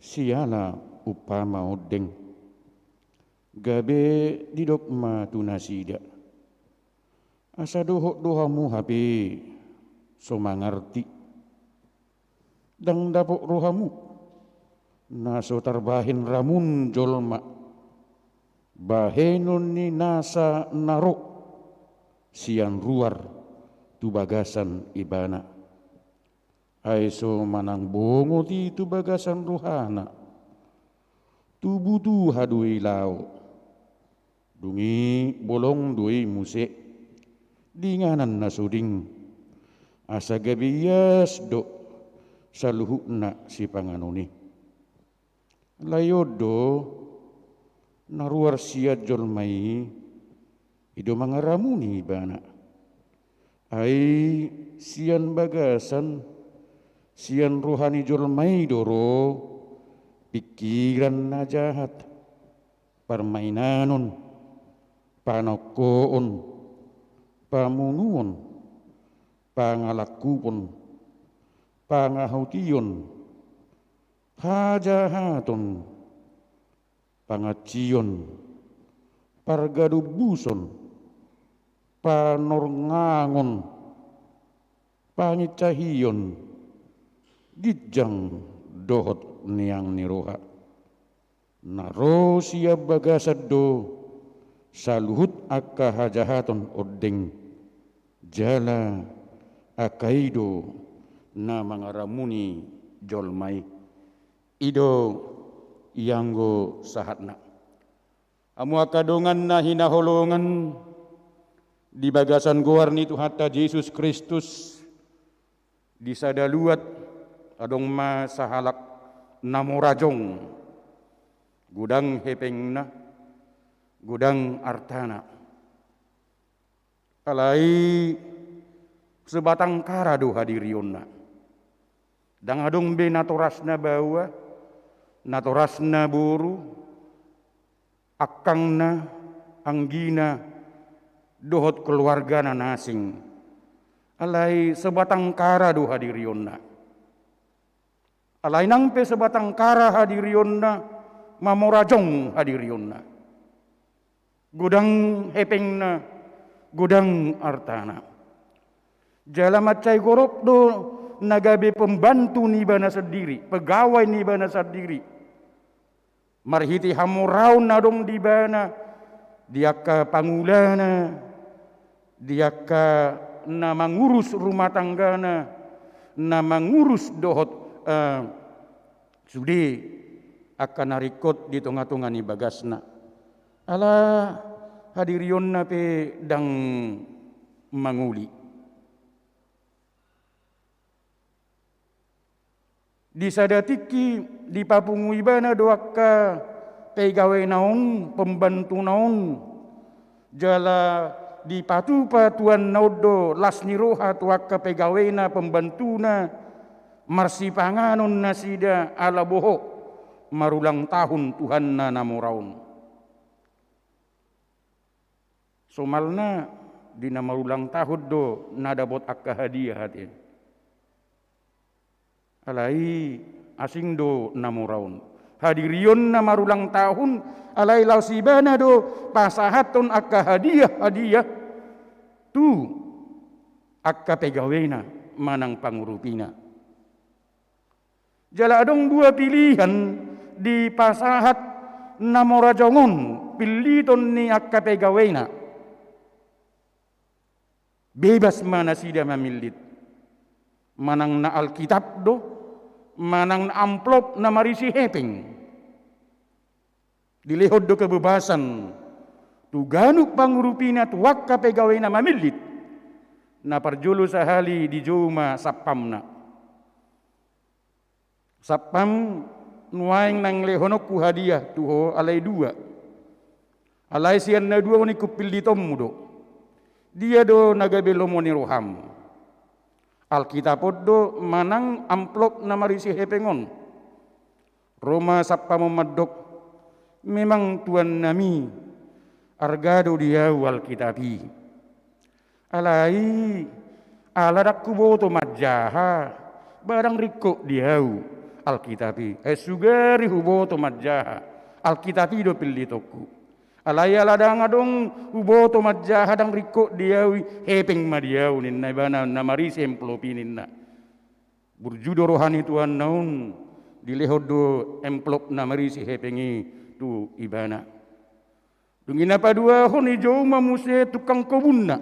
siala umpama ondeng. Gabe didok ma tu nasida: Asa dohot do hamu hape so mangarti? Ndang dapot rohamu, na so tarbahen ramun jolma, bahenon ni nasa na ro sian ruar tu bagasan ibana? Ai so manang bongot i tu bagasan rohana, tu butuha do i laho. Dung i bolong do i muse di inganan na so ding, asa gabe ias do saluhutna sipanganon i. Alai on do, na ruar sian jolma i, i do mangaramuni ibana. Ai sian bagasan Sian roha ni jolma i do ro pingkiran na jahat, parmainanon, panongkoon, pamunuon, pangalangkupon, pangahution, hajahaton, pangansion, pargadombuson, panorngangon, pangincahion, ginjang dohot niang ni roha. Na ro sian bagasan do saluhut angka hajahaton ondeng, jala angka i do na mangaramuni jolma i. I do ianggo sahatna. Hamu angka dongan na hinaholongan di bagasan goar ni Tuhanta Jesus Kristus, di sada luat adong ma sahalak na mora jong, godang hepengna, godang artana. Alai sebatang kara do hadirionna. Ndang adong be natorasna baoa, natorasna boru, angkangna, anggina, dohot keluargana na asing. Alai sebatang kara do hadirionna. Alai nang pe sebatang kara hadirionna, mamora jong hadirionna. Godang hepengna, godang artana. Jala mansai gok do na gabe pembantu ni ibana sandiri, pegawai ni ibana sandiri. Marhite hamoraon na adong di ibana, di angka pangulana, di angka na mangurus rumah tanggana, na mangurus dohot, eh, sude angka na ringkot di tonga-tonga ni bagasna. Ala hadirionna pe ndang mangoli. Di sada tingki dipapungu ibana do angka pegawena on, pembantuna on, jala dipatupa tuanna on do las ni roha tu angka pegawena, pembantuna, marsipanganon nasida ala boha marulang tahun tuanna na mora on. Somalna di na marulang tahun do na dapot angka hadiah ate. Alai asing do na mora on. Hadirionna marulang tahun, alai laos ibana do pasahathon angka hadiah-hadiah tu angka pegawena manang pangurupina. Jala adong dua pilihan dipasahat na mora jong on, pilliton ni angka pegawena. Bebas ma nasida mamillit. Manang na Alkitab do, manang na amplop na marisi hepeng. Dilehon do kebebasan tu ganup pangurupina, tu angka pegawena mamillit. Na parjolo sahali dijou ma sampamna. Sampam, nuaeng naeng lehononku hadiah tu ho alai dua. Alai sian na dua on ingkon pillitonmu do. Dia do na gabe lomo ni roham? Alkitab on do manang amplop na marisi hepeng on? Ro ma sampam on mandok, memang tuannami, arga do di ahu Alkitab i. Alai ala ndang huboto manjaha, ba ndang ringkot di ahu Alkitab i. Ai sugari huboto manjaha, Alkitab i do pillitonku. Alai ala ndang adong huboto manjaha, ndang ringkot di ahu i, hepeng ma di ahu ninna ibana na marisi amplop i ninna. Burju do roha ni tuanna on, dilehon do amplop na marisi hepeng i tu ibana. Dung i na paduahon, dijou ma muse tukang kobunna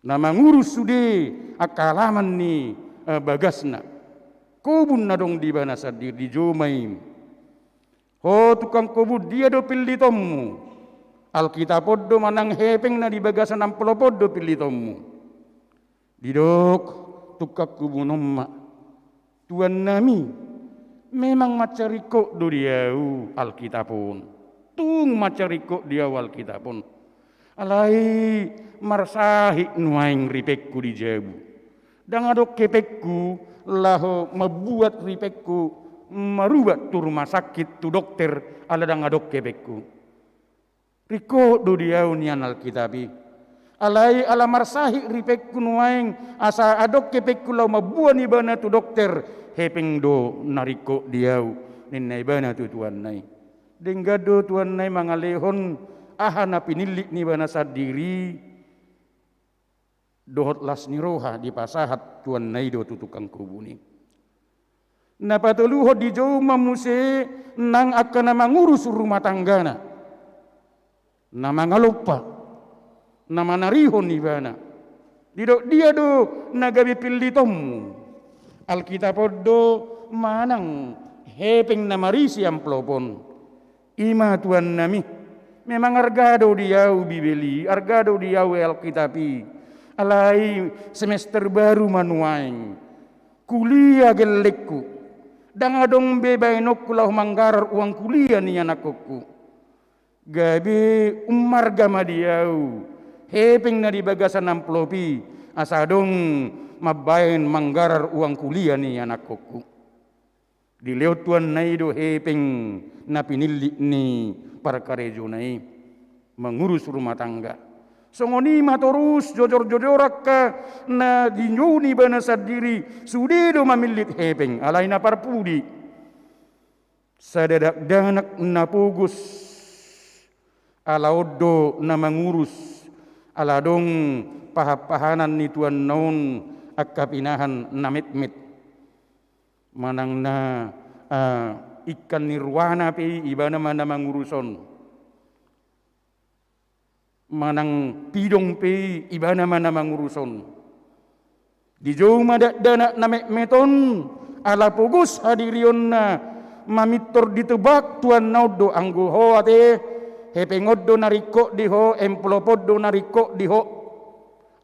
na mangurus sude angka halaman ni, eh, bagasna. Kobun na adong di ibana sandiri, dijou ma i. Ho tukang kobun, dia do pillitonmu? Alkitab on do manang hepeng na di bagasan amplop on do pillitonmu? Didok tukang kobun on ma, tuannami, memang mansai ringkot do di ahu Alkitab on. Tung mansai ringkot di ahu Alkitab on. Alai marsahit nuaeng ripengku di jabu. Ndang adong hepengku laho mambuat ripengku marubat tu rumah sakit, tu dokter, ala ndang adong hepengku. Ringkot do di ahu nian Alkitab i. Alai ala marsahit ripengku nuaeng asa adong hepengku laho mamboan ibana tu dokter, hepeng do na ringkot di ahu, ninna ibana tu tuanna i. Denggan do tuanna i mangalehon aha na pinillit ni ibana sandiri. Dohot las ni roha dipasahat tuanna i do tu tukang kobun i. Na patoluhon, dijou ma muse nang angka na mangurus rumah tanggana, na mangalompa, na manarihon ibana. Didok dia do na gabe pillitonmu? Alkitab on do manang hepeng na marisi amplop on. I ma tuannami. Memang arga do di ahu Bibel i, arga do di ahu Alkitab i. Alai semester baru ma nuaeng. Kuliah gellengku. Ndang adong be baenonku laho manggarar uang kuliah ni anakkonku. Gabe umarga ma di ahu hepeng na di bagasan amplop i, asa adong mambaen manggarar uang kuliah ni anakkonku. Dilehon tuanna i do hepeng na pinillit ni parkarejona i, mangurus rumah tangga. Songon i ma torus jojor-jojor angka na dijou ni ibana sandiri, sude do mamillit hepeng. Alai na parpudi, sada dakdanak na pogos, ala on do na mangurus, ala adong pahan-pahanan ni tuanna on angka pinahan na metmet. Manang na, ah, ikan nirwana pe i, ibana ma na mangurus on. Manang pidong pe i, ibana ma na mangurus on. Dijou ma dakdanak na metmet on, ala pogos hadirionna, mamintor ditebak tuanna on do, anggo ho ate, hepeng on do na ringkot di ho, amplop on do na ringkot di ho.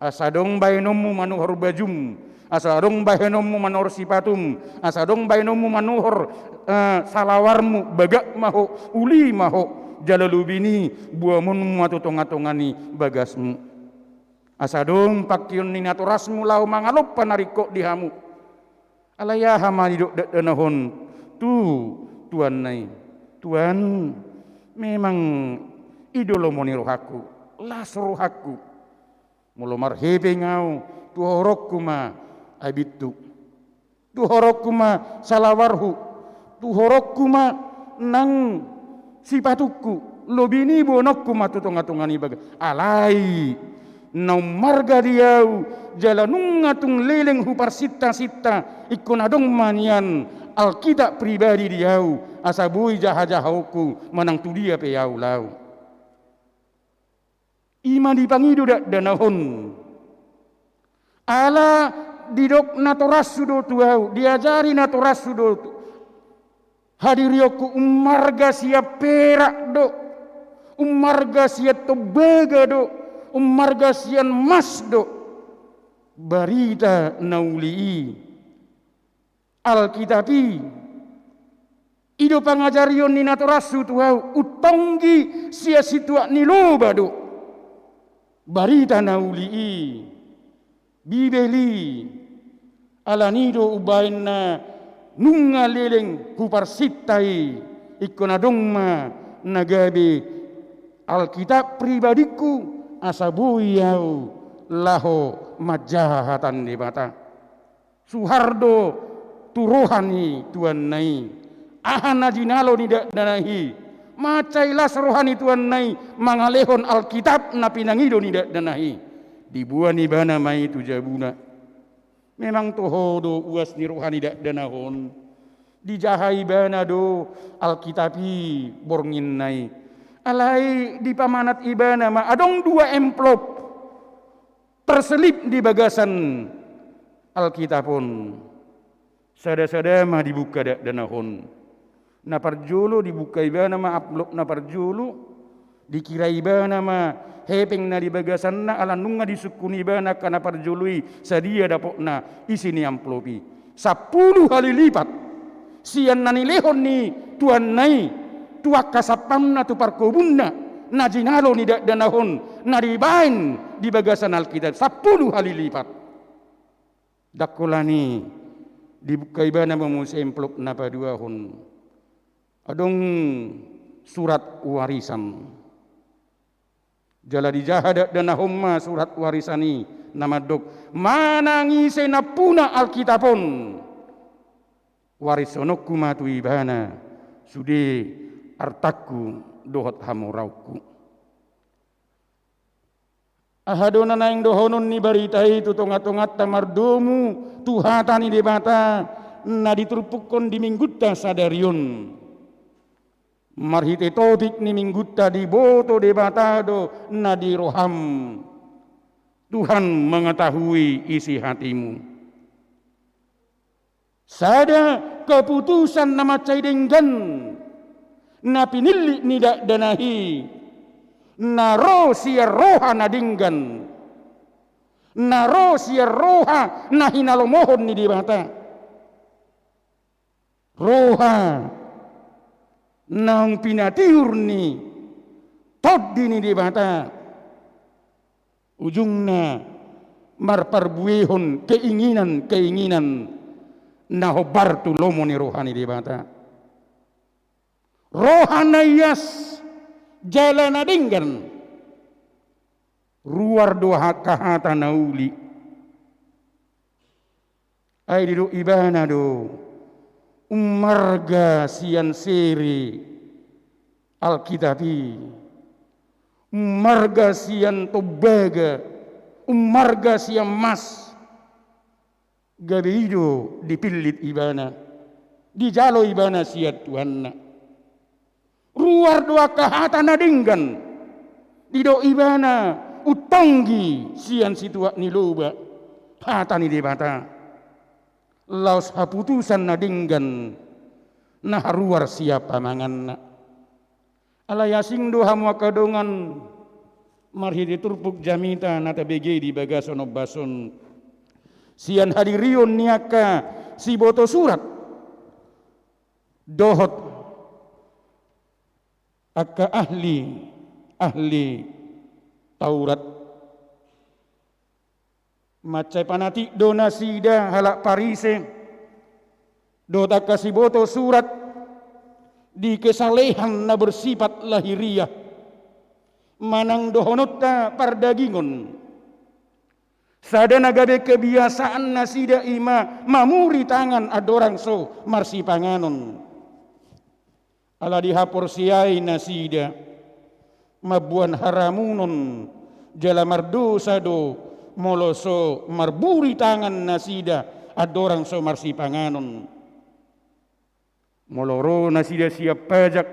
Asa adong baenonmu manuhor bajum, asa adong baenonmu manuhor sipatum, asa adong baenonmu manuhor, eh, salawarmu, bagak ma ho, uli ma ho, jala lobi ni i boamonmu ma tu tonga-tonga ni bagasmu. Asa adong pangkeon ni natorasmu laho mangalompa na ringkot di hamu. Alai aha ma didok dakdanak on tu tuanna i? Tuan, memang i do lomo ni rohangku, las rohangku. Molo marhepeng ahu, tuhoronku ma abithu, tuhoronku ma salawarhu, tuhoronku ma nang sipatungku, lobi ni i boanonku ma tu tonga-tonga ni bagas. Alai na ummarga di ahu jala nunga tung leleng huparsinta-sinta, ingkon adong ma nian Alkitab pribadi di ahu, asa boi jaha-jahaonku manang tu dia pe ahu laho. I ma dipangido dakdanak on. Ala didok natorashu do tu ahu, diajari natorashu do tu, hadirionku, ummarga sian perak do, ummarga sian tombaga do, ummarga sian mas do. Barita na uli i, Alkitab i, i do pangajarion ni natorashu tu ahu, untonggi sian situak ni loba do. Barita na uli i, Bibel i, ala ni i do umbahen na nunga leleng huparsinta i, ingkon adong ma na gabe Alkitab pribadingku, asa boi ahu laho manjaha hata ni Debata. Suhar do tu roha ni tuanna i aha na jinalo ni dakdanak i. Mansai las roha ni tuanna i mangalehon Alkitab na pinangido ni dakdanak i. Diboan ibana ma i tu jabuna. Memang toho do uas ni roha ni dakdanak on. Dijaha ibana do Alkitab i bornginna i. Alai dipamanat ibana ma adong dua amplop terselip di bagasan Alkitab on. Sada-sada ma dibuka dakdanak on. Na parjolo dibuka ibana ma amplop na parjolo, dikira ibana ma hepeng na di bagasanna, ala nunga disungkun ibana angka na parjolo i sadia dapotna isi ni amplop i. Sampulu hali lipat sian na nilehon ni tuanna i tu angka sampamna, tu parkobunna, na jinalo ni dakdanak on, na dibaen di bagasan Alkitab, sampulu hali lipat. Ndang holan i dibuka ibana ma muse amplop na paduahon. Adong surat warisan. Jala dijaha dakdanak on ma surat warisan i na mandok, manang ise nampuna Alkitab on, warishononku ma tu ibana sude artangku dohot hamoraonku. Aha do na naeng dohonon ni barita i tu tongatonganta mardomu tu hata ni Debata na diturpukkon di Minggunta sadari on? Marhite topik ni Minggunta, diboto Debata do na di roham. Tuhan mengetahui isi hatimu. Sada keputusan na mansai denggan na pinillit ni dakdanak i, na ro sian roha na denggan, na ro sian roha na hinalomohon ni Debata. Roha naung pinatiur ni Tondi ni Debata. Ujungna marparbuehon keinginan-keinginan na hombar tu lomo ni roha ni Debata. Roha na ias jala na denggan. Ruar do angka hata na uli. Ai didok ibana do, ummarga sian seri Alkitab i, ummarga sian tombaga, ummarga sian mas. Gabe i do dipillit ibana, dijalo ibana sian Tuhanna. Ruar do angka hata na denggan, didok ibana, untonggi sian situak ni loba hata ni Debata. Laos haputusan na denggan na haruar sian pamanganna. Alai asing do hamu angka dongan marhite turpuk jamita na tabege di bagasan ombas on, sian hadirion ni angka siboto surat dohot angka ahli, ahli Taurat. Mansai panatik do nasida halak Parise dohot angka siboto surat di kesalehan na bersifat lahiriah, manang dohononta pardagingon. Sada na gabe kebiasaan nasida i ma mamuri tangan andorang so marsipanganon. Ala dihaporseai nasida, mamboan haramunon jala mardosa do molo so marburi tangan nasida andorang so marsipanganon. Molo ro nasida sian pajak,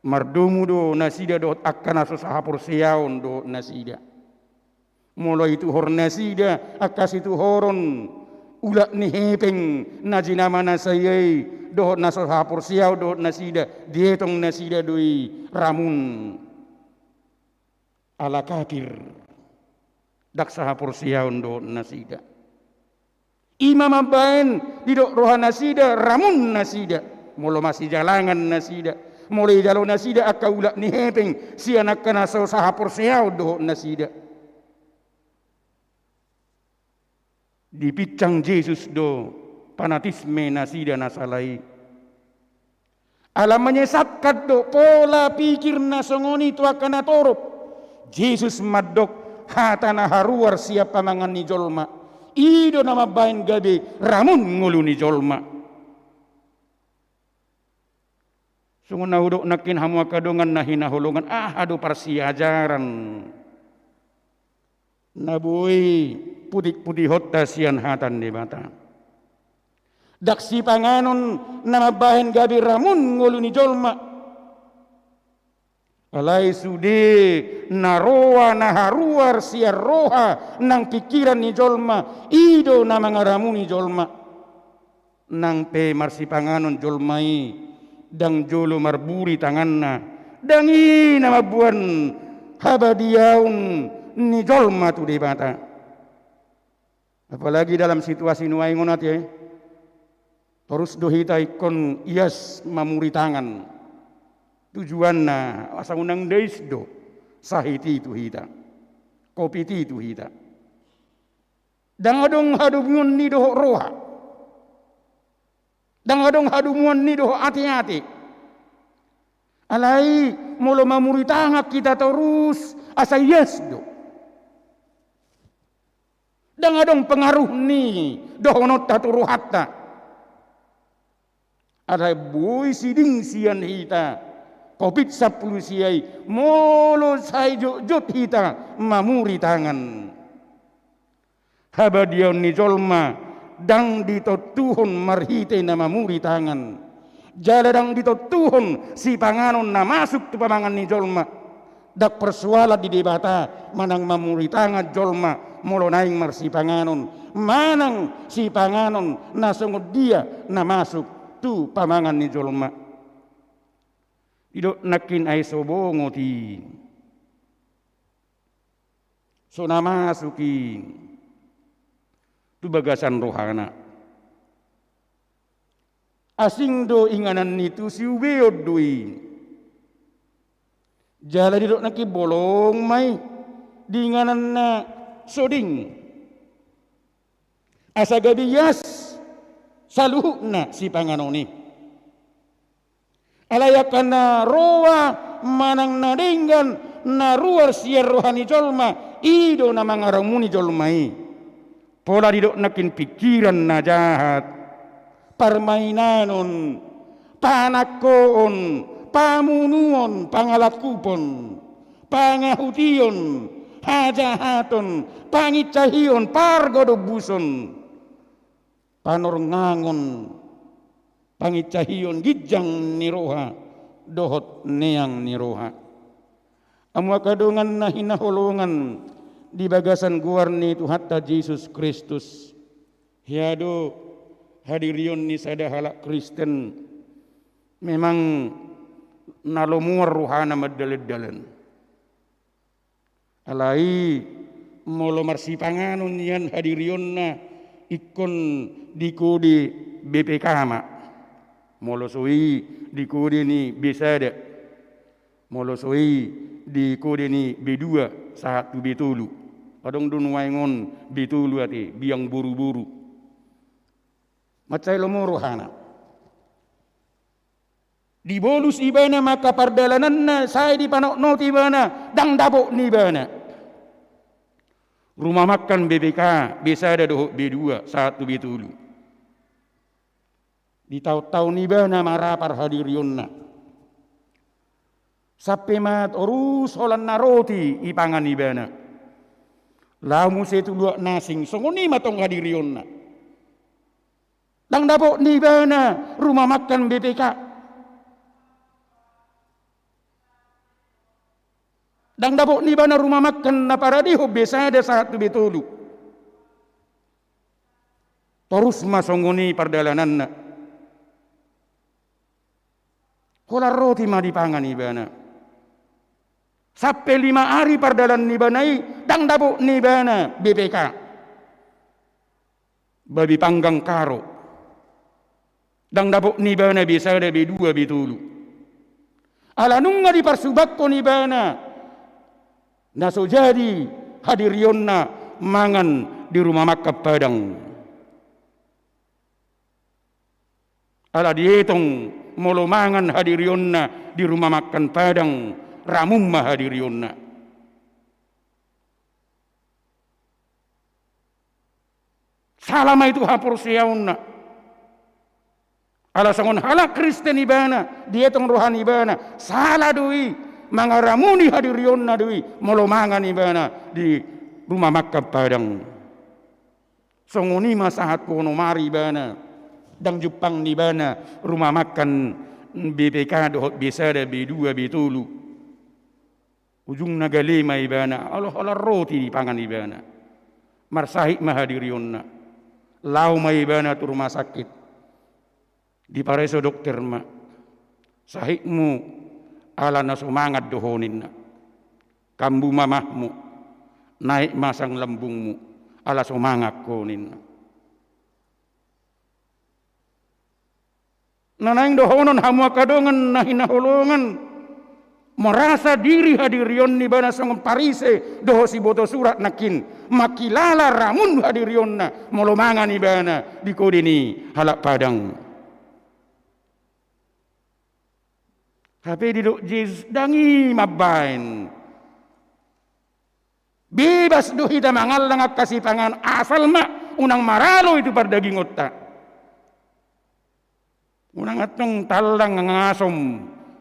mardomu do nasida dohot angka na so sahaporseaon dohot nasida. Molo ituhor nasida angka situhoron, ulak ni hepeng na jinama nasida i dohot na so sahaporseaon dohot nasida, dietong nasida do i ramun. Ala kafir, ndang sahaporseaon dohot nasida. I ma mambaen didok roha nasida ramun nasida, molo masijalangan nasida, molo ijalo nasida angka ulak ni hepeng sian angka na so sahaporseaon dohot nasida. Dipinsang Jesus do fanatisme nasida na sala i. Ala menyesatkan do pola pikir na songon i tu angka na torop. Jesus mandok, hata na haruar sian pamangan ni jolma, i do na mambaen gabe ramun ngolu ni jolma. Songon na hudok nangkin hamu angka dongan na hinaholongan, aha do parsiajaran na boi putik-putikkonta sian hata ni Debata? Ndang sipanganon na mambaen gabe ramun ngolu ni jolma. Alai sude na roa na haruar sian roha nang pingkiran ni jolma, i do na mangaramuni jolma. Nang pe marsipanganon jolma i, ndang jolo marburi tanganna, ndang i na mamboan habadiaon ni jolma tu Debata. Apalagi dalam situasi nuaeng on ate, torus do hita ingkon ias mamuri tangan. Tujuanna asa unang dais do sahit i tu hita, covid i tu hita. Ndang adong hadomuan ni dohot roha. Ndang adong hadomuan ni dohot ate-ate. Alai molo mamuri tangan hita torus, asa ias do. Ndang adong pengaruh ni dohononta tu rohanta. Alai boi siding sian hita covid sampulu sia i, molo sai jotjot hita mamuri tangan. Habadiaon ni jolma ndang ditontuhon marhite na mamuri tangan. Jala ndang ditontuhon sipanganon na masuk tu pamangan ni jolma. Ndang persoalan di Debata manang mamuri tangan jolma molo naeng marsipanganon, manang sipanganon na songon dia na masuk tu pamangan ni jolma. Didok nangkin ai so bongot i, so na masuk i tu bagasan rohana. Asing do inganan ni tusi, ubeon do i. Jala didok nangkin bolong ma i di inganan na so ding. Asa gabe ias saluhutna sipanganon i. Alai angka na roa manang na denggan na ruar sian roha ni jolma, i do na mangaramuni jolma i. Pola didok nangkin pikiran na jahat, parmainanon, panangkoon, pamunuon, pangalangkupon, pangahution, hajahaton, pangincahion, pargodombuson, panorngangon, pangincahion, ginjang ni roha dohot neang ni roha. Hamu angka dongan na hinaholongan di bagasan goar ni Tuhanta Jesus Kristus, hea do hadirion ni sada halak Kristen memang na lomoan rohana mandalandalan. Alai molo marsipanganon nian hadirionna ingkon di kode B P K ma. Molo so i di kode ni B sada. Molo so i di kode ni B dua sahat tu B tolu. Adong do nuaeng on B tolu ate, biang boruboru. Mansai lomo rohana. Dibolus ibana ma angka pardalananna, sai dipanotnot ibana, ndang dapot ni ibana ruma mangan B P K, B sada dohot B dua sahat tu B tolu. Ditaontaon ibana ma ra parhadirionna. Sampe ma torus holan na roti ipangan ibana. Laho muse tu luat na asing, songon i ma tong hadirionna. Ndang dapot ni ibana ruma mangan B P K. Ndang dapot ni ibana ruma mangan na paradehon B sada sahat tu B tolu. Torus ma songon i pardalananna. Holan roti ma dipangan ibana. Sampe lima ari pardalan ni ibana i, ndang dapot ni ibana B P K. Babi panggang karo. Ndang dapot ni ibana B sada, B dua, B tolu. Ala nunga diparsubakkon ibana na so jadi hadirionna mangan di ruma mangan Padang. Ala dietong molo mangan hadirionna di ruma mangan Padang, ramum ma hadirionna. Sala ma i tu haporseaonna. Ala songon halak Kristen ibana, dietong roha ni ibana, sala do i mangaramuni hadirionna do i molo mangan ibana di ruma mangan Padang. Songon i ma sahat tu onom ari ibana, ndang jumpang ni ibana ruma mangan B P K dohot B sada, B dua, B tolu. Ujungna gale ma ibana, ala holan roti dipangan ibana. Marsahit ma hadirionna. Laho ma ibana tu rumah sakit. Dipareso dokter ma. Sahitmu ala na so mangan do ho ninna. Kambu ma mahmu. Naek ma asam lambungmu. Ala so mangan ho ninna. Na naeng dohonon hamu angka dongan na hinaholongan. Merasa diri hadirion ni ibana songon Parise dohot siboto surat nangkin, mangkilala ramun hadirionna molo mangan ibana di kode ni halak Padang. Hape didok Jesus, ndang i mambaen. Bebas do hita mangallang angka sipanganon, asal ma unang maralo i tu pardagingonta. Unang antong tallang ngasam,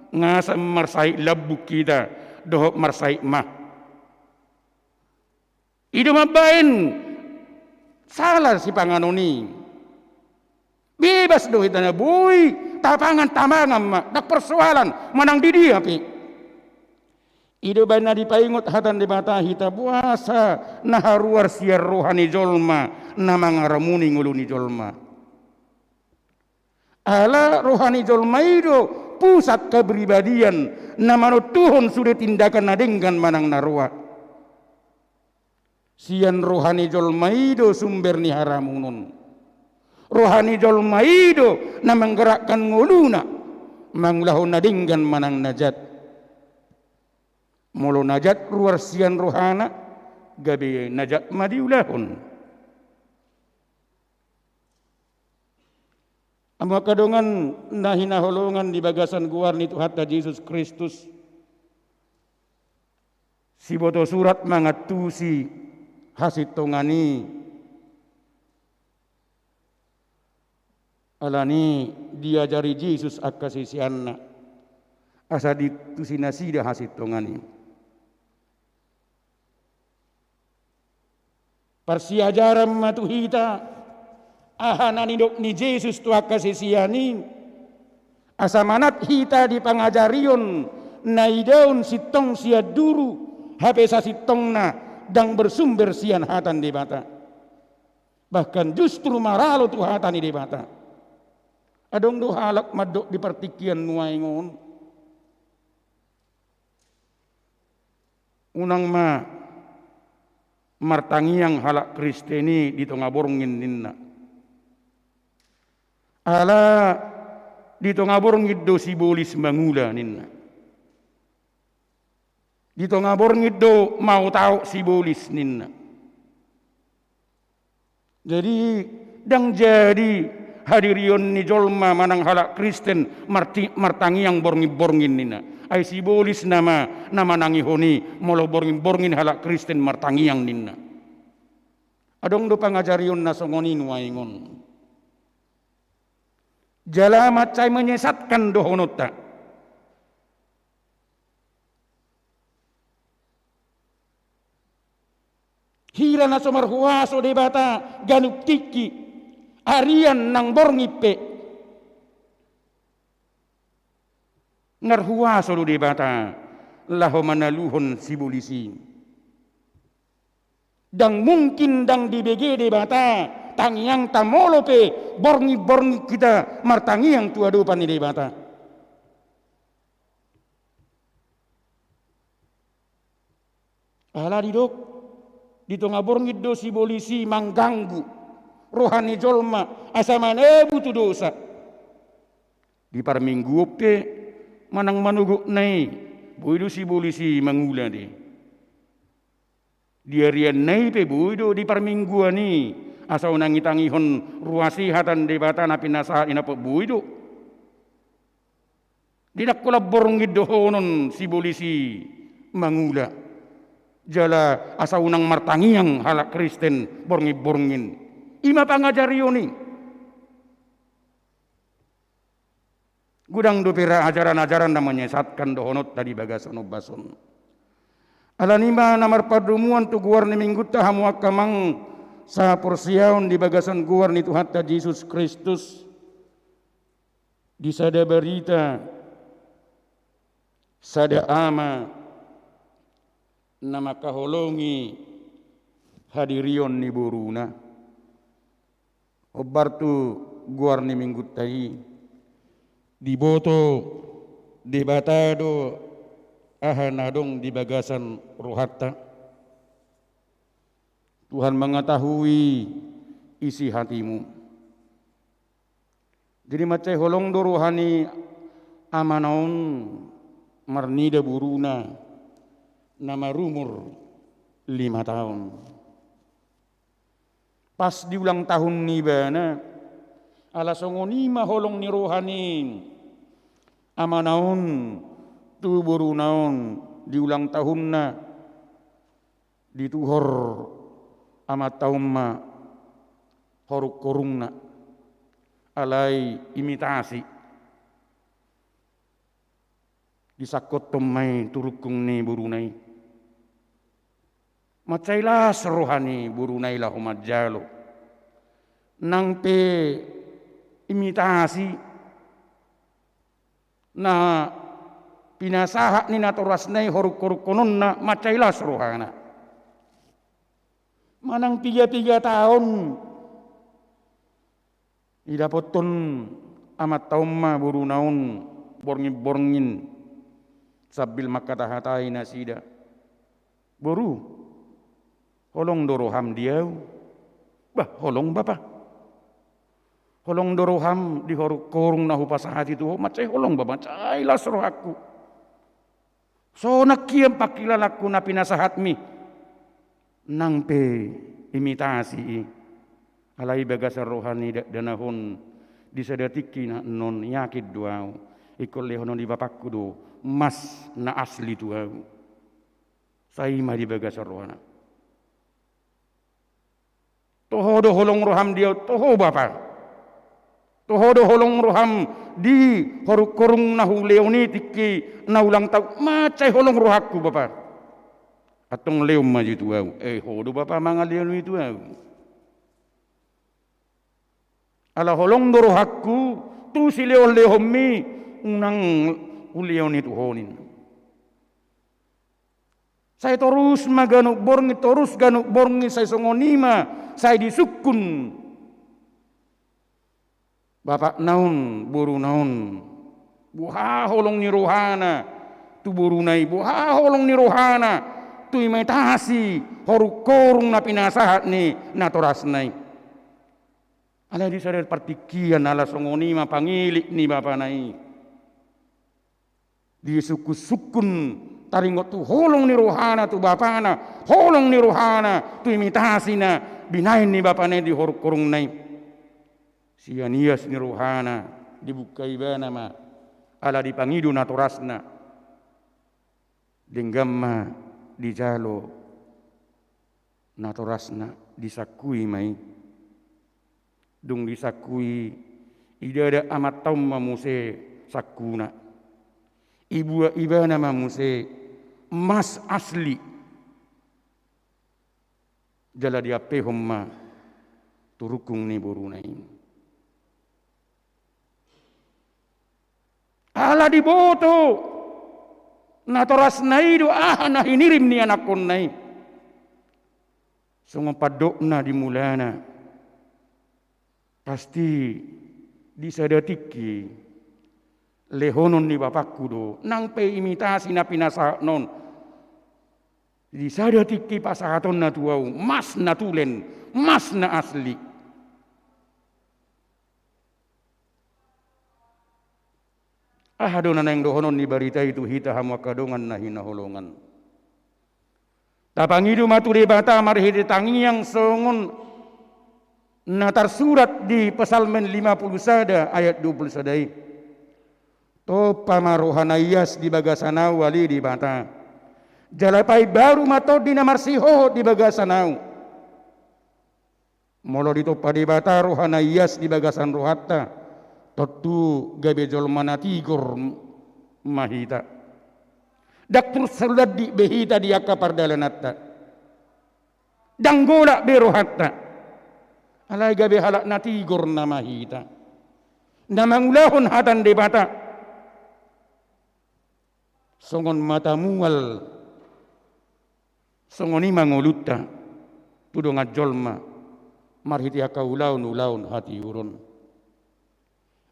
ngasam marsahit lambung hita dohot marsahit mah. I do mambaen sala sipanganon i. Bebas do hita na boi tapangan, tamangan ma, ndang persoalan manang di dia pe. I do baen na dipaingot hata ni Debata, hita boasa na haruar sian roha ni jolma na mangaramuni ngolu ni jolma. Ala roha ni jolma i do pusat kepribadian na manontuhon sude tindakan na denggan manang na roa. Sian roha ni jolma i do sumber ni haramunon. Roha ni jolma i do na manggerakkan ngoluna mangulahon na denggan manang na jat. Molo na jat ruar sian rohana, gabe na jat ma diulahon. Amu angka dongan na hinaholongan di bagasan goar ni Tuhanta Jesus Kristus, siboto surat mangantusi hasintongan i. Alani diajari Jesus angka siseanna asa diantusi nasida hasintongan i. Parsiajaran ma tu hita aha na nidok ni Jesus tu angka sisean i, asa manat hita di pangajarion na idaon sintong sian duru, hape sasintongna ndang bersumber sian hata ni Debata. Bahkan justru maralo tu hata ni Debata. Adong do halak mandok di partingkian nuaeng on, unang ma martangiang halak Kristen i di tonga borngin ninna. Ala di tonga borngin do sibolis mangula ninna. Di tonga borngin do maotaot sibolis ninna. Jadi ndang jadi hadirion ni jolma manang halak Kristen marti-, martangiang borngin-borngin ninna. Ai sibolis nama na manangihon i molo borngin-borngin halak Kristen martangiang ninna. Adong do pangajarion na songon i nuaeng on. Jala mansai menyesatkan dohononta. Hira na so marhuaso Debata ganup tingki, arian nang borngin pe, marhuaso do Debata laho manaluhon sibolis i. Ndang mungkin ndang dibege Debata tangiangta molo pe borngin-borngin hita martangiang tu adopan ni Debata. Ala didok, di tonga borngin do sibolis i mangganggu roha ni jolma asa manabu tu dosa. Di parmingguon pe manang manogotna i, boi do sibolis i mangula de. Di arianna i pe boi do di parmingguan i, asa unang itangihon ruas i hata ni Debata na pinasahat i, na pe boi do. Di na holan borngin dohonon sibolis i mangula. Jala asa unang martangiang halak Kristen borngin-borngin. I ma pangajarion i. Godang dope ra ajaran-ajaran na menyesatkan dohononta di bagasan ombas on. Alani i ma na marpardomuan tu goar ni minggunta, hamu angka amang sahaporseaon di bagasan goar ni Tuhanta Jesus Kristus, di sada barita, sada ama na mangkaholongi hadirion ni boruna. Hombar tu goar ni minggunta i, diboto Debata do aha na adong di bagasan rohanta. Tuhan mengetahui isi hatimu. Jadi mansai holong do roha ni amana on marnida boruna na marumur lima taon. Pas di ulang tahun ni ibana, ala songon i ma holong ni roha ni amana on tu boruna on, di ulang tahunna dituhor amanta on ma horungkorungna, alai imitasi. Disangkothon ma i tu rungkung ni boruna i. Mansai las roha ni boruna i laho manjalo. Nang pe imitasi na pinasahat ni natorasna i horungkorungkononna, mansai las rohana. Manang piga-piga taon, didapothon amanta on ma boruna on borngin-borngin sambil mangkatahatai nasida. Boru, holong do roham di ahu? Bah, holong bapa. Holong do roham di horungkorung na hupasahat i tu ho? Mansai holong bapa, mansai las rohangku. Sonang hian pangkilalanku na pinasahatmi. Nang pe imitasi i. Alai bagasan roha ni dakdanak on, di sada tingki na annon yakin do ahu, ingkon lehonon ni bapangku do mas na asli tu ahu. Sai ma di bagasan rohana. Toho do holong roham di ahu? Toho bapa. Toho do holong roham di horungkorung na hulehon i tingki na ulang tahun? Mansai holong rohangku bapa. Antong lehon ma jo tu ahu. Eh, ho do bapa mangalehon i tu ahu. Ala holong do rohangku tu silehon-lehonmi, unang hulehon i tu ho ninna. Sai torus ma ganup borngin, torus ganup borngin, sai songon i ma sai disungkun bapakna on boruna on. Boha holong ni rohana tu boruna i, boha holong ni rohana tu imitasi horungkorung na pinasahat ni natorasna i. Alai di sada partingkian, ala songon i ma pangilit ni bapana i. Disungkun-sungkun taringot tu holong ni rohana tu bapana, holong ni rohana tu imitasi na binahen ni bapana i di horungkorungna i. Sian ias ni rohana dibuka ibana ma, ala dipangido natorasna. Denggan ma dijalo natorasna, disangkui ma i. Dung disangkui, idada amanta on ma muse sangkuna. Ibuat ibana ma muse mas asli. Jala diampehon ma tu rungkung ni boruna i. Ala diboto natorasna i do aha na hinirim ni anakkonna i. Songon pandokna di mulana, pasti di sada tingki lehonon ni bapangku do, nang pe imitasi na pinasahatna on. Di sada tingki pasahatonna tu ahu mas na tulen, mas na asli. Aha do na naeng dohonon ni barita i tu hita, hamu angka dongan na hinaholongan? Tapangido ma tu Debata marhite tangiang songon na tarsurat di Psalmen lima pulu sada ayat dua pulu sada i. Tompa ma roha na ias di bagasan ahu ale Debata. Jala paimbaru ma tondi na marsihohot di bagasan ahu. Molo ditompa Debata roha na ias di bagasan rohanta, tontu gabe jolma na tigor ma hita. Ndang turus sandit be hita di angka pardalananta. Ndang golap be rohanta. Alai gabe halak na tigor nama hita, na mangulahon hata ni Debata. Songon mata mual, songon i ma ngolunta tu dongan jolma marhite angka ulaon-ulaon hatiuron.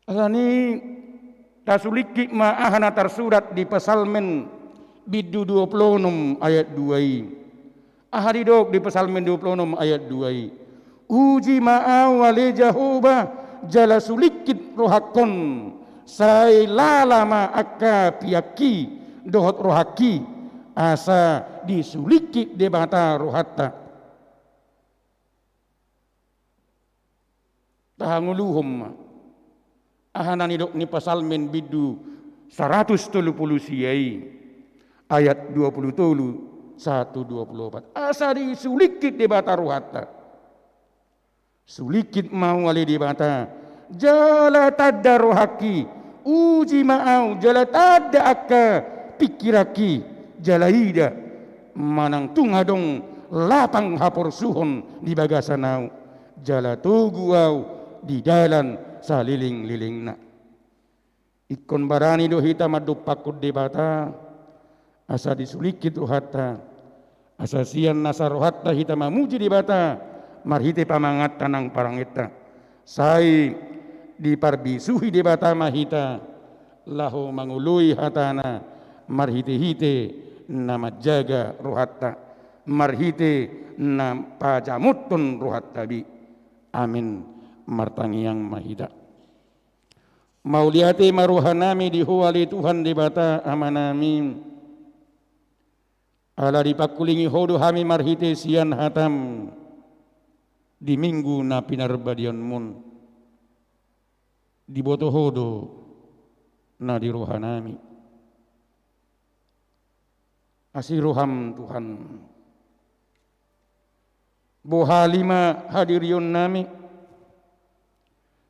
Alani i, tasulingkit ma aha na tarsurat di Psalmen bindu dua pulu onom ayat dua i. Aha didok di Psalmen dua pulu onom ayat dua i? Uji ma ahu ale Jahowa, jala sulingkit rohangkon, sai lala ma angka peakki dohot rohangki, asa disulingkit Debata rohanta. Tahangoluhon ma aha na nidok ni Psalmen bindu saratus tolu pulu sia i, ayat dua pulu tolu sahat tu dua pulu opat. Asa disulingkit Debata rohanta. Sulingkit ma au ale Debata, jala tanda rohangki, uji ma au, jala tanda angka pingkiranki, jala ida manang tung adong lapang haporsuhon di bagasan au, jala togu au di dalan salelenglelengna. Ingkon barani do hita mandompakkon Debata, asa disulingkit rohanta, asa sian nasa rohanta hita mamuji Debata, marhite pamanganta nang parangenta. Sai diparbisuhi Debata ma hita, laho mangoloi hatana, marhitehite na manjaga rohanta, marhite na pajamothon rohanta be. Amin. Martangiang ma hita. Mauliate ma rohanami di Ho ale Tuhan Debata Amanami. Ala dipangkulingi Ho do hami marhite sian hataM di Minggu na pinarbadiaonMu on. Diboto Ho do na di rohanami. Asi rohaM Tuhan. Bohali ma hadirionnami.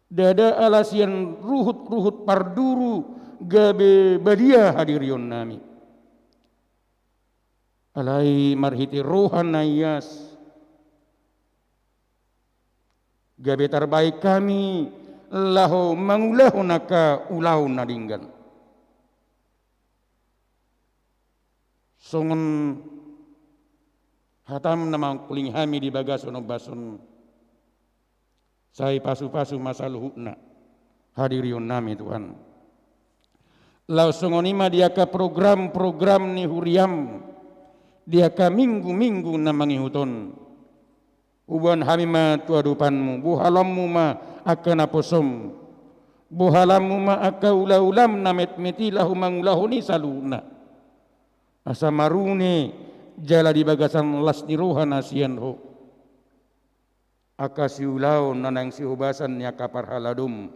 Ndada ala sian ruhut-ruhut parduru gabe badia hadirionnami. Alai marhite roha na ias gabe tarbahen hami laho mangulahon angka ulaon na denggan. Songon hataM na mangkulingi hami di bagasan ombas on, sai pasu-pasu ma saluhutna hadirionnami Tuhan. Laos songon i ma di angka program-program ni huriaM di angka minggu-minggu na mangihut on. Huboan hami ma tu adopanMu, bohalanMu ma angka naposoM, bohalanMu ma angka ula-ulaM na metmet i laho mangulahon i saluhutna. Asa marune jala di bagasan las ni roha na sian Ho angka siulaon na naeng sihobasan ni angka parhaladoM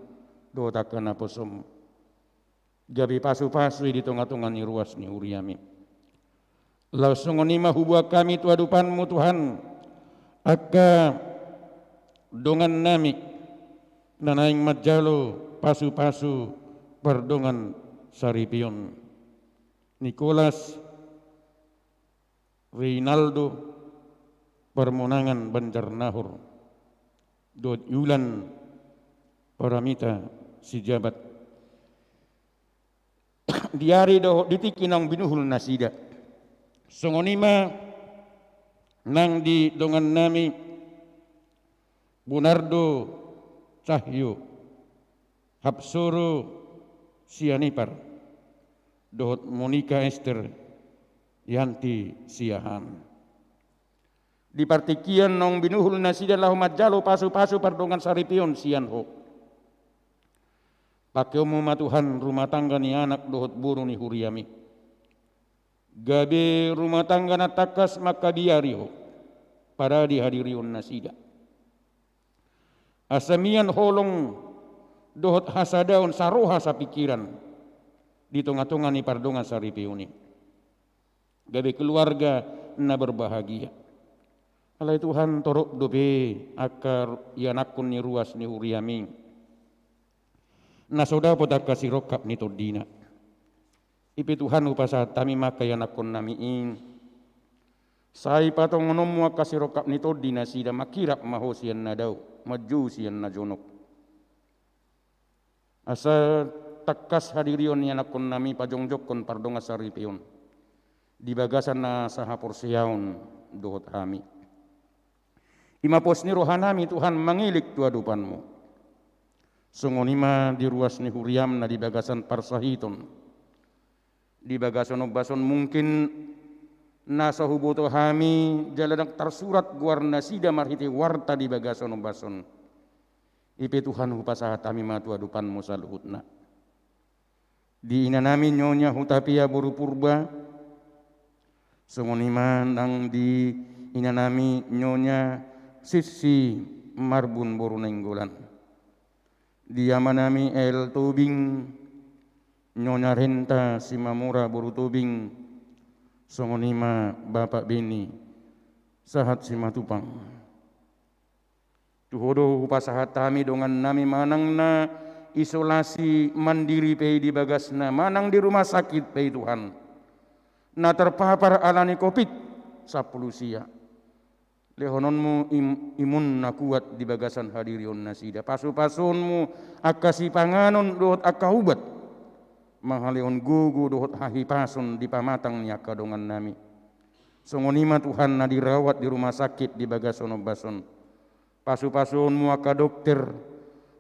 dohot angka naposoM. Gabe pasu-pasu i di tonga-tonga ni ruas ni huriaM i. Laos songon i ma huboan hami tu adopanMu Tuhan, angka dongannami na naeng manjalo pasu-pasu pardongan saripeon. Nikolas Reinaldo Parmonangan Banjarnahor dohot Yulan Paramita Sijabat. Di ari dohot di tingki naung binuhul nasida. Songon i ma nang di dongannami Bonardo Cahyo, Hapsoro Sianipar, dohot Monika Ester Yanti Siahaan. Di partingkian naung binuhul nasida laho manjalo pasu-pasu pardongan saripeon sian Ho. PangkeonMu ma Tuhan rumah tangga ni anak dohot boru ni huriaM i. Gabe rumah tangga na tangkas mangkabiari Ho. Parade hadirion nasida. Asa mian holong dohot hasadaon saroha sapingkiran di tonga-tonga ni pardongan saripeon i. Gabe keluarga na berbahagia. Alai Tuhan torop dope angka ianakkon ni ruas ni huriaM i. Na so dapot angka sirongkap ni tondina. Ipe Tuhan hupasahat hami ma angka ianakkonnami i. Sai patongononMu angka sirongkap ni tondi nasida mangkirap ma Ho sian na dao, manjou sian na jonok. Asa tangkas hadirion ni ianakkonnami pajongjongkon pardongan saripeon. Di bagasan na sahaporseaon dohot hami. I ma pos ni rohanami Tuhan mangelek tu adopanMu. Songon i ma di ruas ni huriaM na di bagasan parsahiton. Di bagasan ombas on mungkin na so huboto hami jala ndang tarsurat goar nasida marhite warta di bagasan ombas on. Ipe Tuhan hupasahat hami ma tu adopanMu saluhutna. Di inanami Nyonya Hutapea boru Purba, songon i ma nang di inanami Nyonya Sissi Marbun boru Nainggolan. Di amanami L Tobing, Nyonya Renta Simamora boru Tobing, songon i ma Bapak Beni sahat Simatupang. Tu Ho do hupasahat hami dongannami manang na isolasi mandiri pe i di bagasna, manang di rumah sakit pe i Tuhan, na terpapar ala ni Covid sampulu sia. Lehononmu im-, imun na kuat di bagasan hadirion nasida. Pasu-pasuonmu angka sipanganon dohot angka ubat, mangalehon gogo dohot hahipason di pamatang ni angka dongannami. Songon i ma Tuhan na dirawat di rumah sakit di bagasan ombas on. Pasu-pasuonmu angka dokter,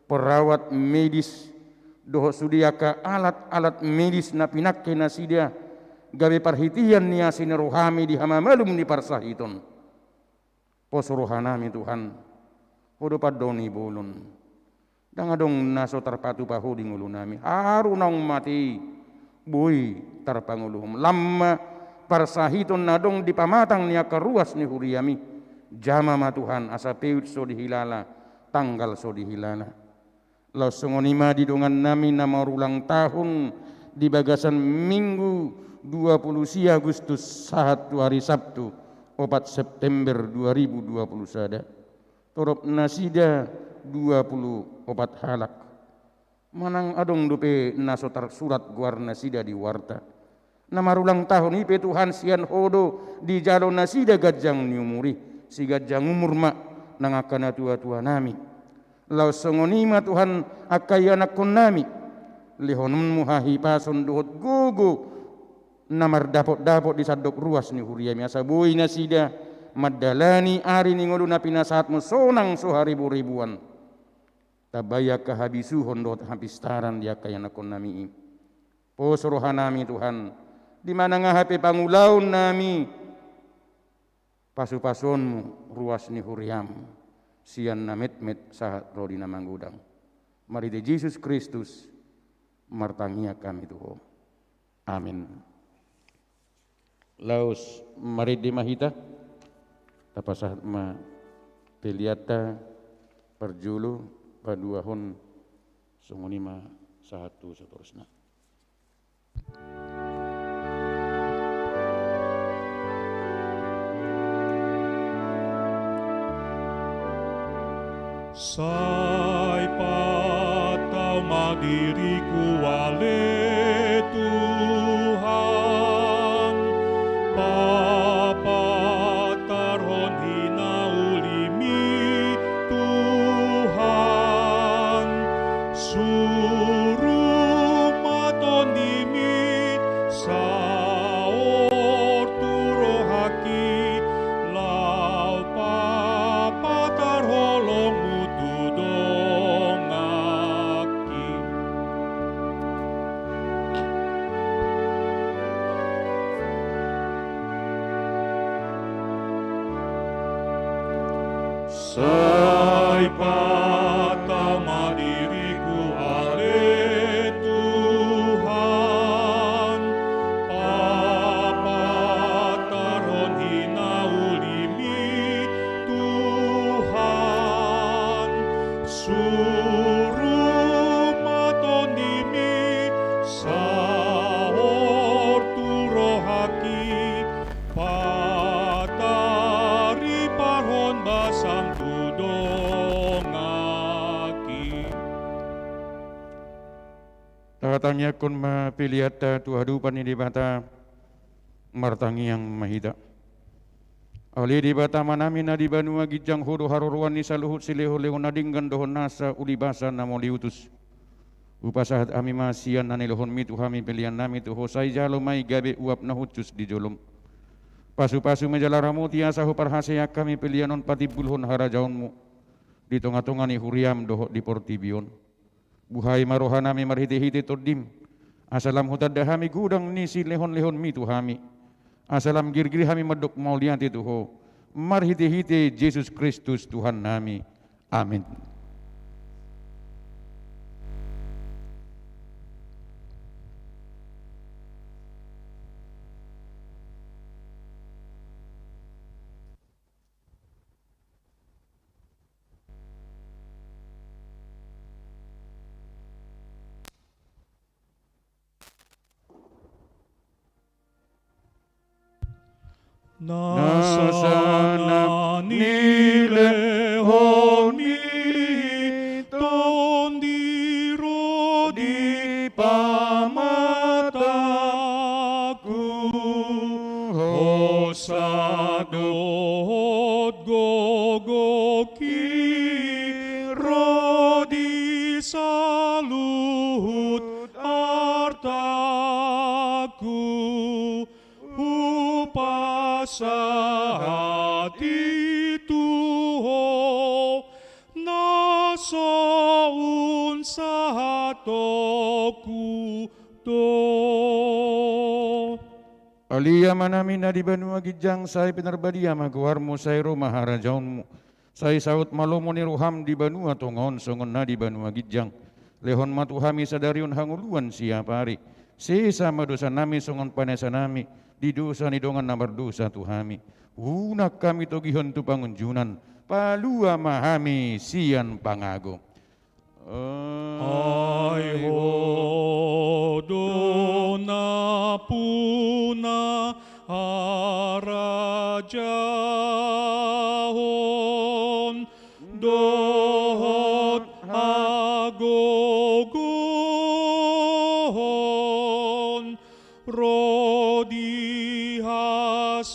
perawat medis, dohot sude angka alat-alat medis na pinangke nasida, gabe parhitean ni asi ni rohami di hamamalum ni parsahiton. Pos rohanami Tuhan, Ho do pandao ni bolon. Ndang adong na so tarpatupa Ho di ngolunami. Haru naung mate i, boi tarpangolu Ho. Lam ma parsahiton na adong di pamatang ni angka ruas ni huriami. Jama ma Tuhan, asa peut so dihilala, tanggal so dihilala. Laos songon i ma di dongannami na marulang tahun di bagasan Minggu dua pulu sia Agustus sahat tu ari Sabtu, opat September dua ribu dua pulu sada. Torop nasida dua pulu opat halak. Manang adong dope na so tarsurat goar nasida di warta. Na marulang tahun i pe Tuhan, sian Ho do dijalo nasida ganjang ni umur i. Siganjang umur ma nang angka natua-tuanami. Laos songon i ma Tuhan angka ianakkonnami. Lehononmu hahipason dohot gogo na mardapot-dapot di sandok ruas ni huriami, asa boi nasida mandalani ari ni ngolu na pinasahatmu sonang so haribu-ribuan. Tambai angka habisuhon dohot hapistaran di angka ianakkonnami i. Pos rohanami Tuhan, di manang aha pe pangulaonnami, pasu-pasuonmu ruas ni huriam, sian na metmet sahat ro di na magodang. Marhite Jesus Kristus, martangiang hami tu Ho. Amin. Laos marende ma hita, tapasahat ma peleanta parjolo, paduahon, songon i ma sahat tu satorusna. Sai patau ma diriku ale Tuhan, papatarhon hinaulimi Tuhan, suru ma tondimi saor tu rohangki, laho papatar holongmu tu donganki. Sai patau ma diriku ale Tuhan, papatarhon hinaulimi Tuhan, suru ma tondimi saor tu rohangki, patariparhon basam tu donganki. Tatangiangkon ma peleanta tu adopan ni Debata, martangiang ma hita. Ale Debata Amanami na di banua, ginjang Ho do haroroan ni saluhut silehonlehon na denggan dohot nasa ulibasa na mauliutus. Hupasahat hami ma sian na nilehonmi tu hami peleannami tu Ho, sai jalo ma i gabe uap na hushus di jolom. Pasupasu ma jala ramoti asa huparhaseang hami pelean on patimbulhon harajaonmu di tongatonga ni huriam dohot di portibi on. Buhai ma rohanami marhitehite Tondim, asa lam hutanda hami godang ni silehonlehonmi tu hami, asa lam girgir hami mandok mauliate tu Ho, marhitehite Jesus Kristus Tuhannami. Amin. Nasa na nilehonmi Tondi ro di pamatangku, hosa dohot gogongki ro di saluhut artangku, hupasahat i tu Ho, na so unsatonku do. Ale Amanami na di banua ginjang, sai pinarbadia ma goarMu, sai ro ma harajaonMu, sai saut ma lomo ni rohaM di banua tonga on songon na di banua ginjang. Lehon ma tu hami sadari on hangoluan siapari. Sesa ma dosanami songon panesanami di dosa ni dongan na mardosa tu hami. Unang hami togihon tu pangunjunan, palua ma hami sian pangago. Ai Ho do nampuna harajaon dohot hagogoon ro di hasangapon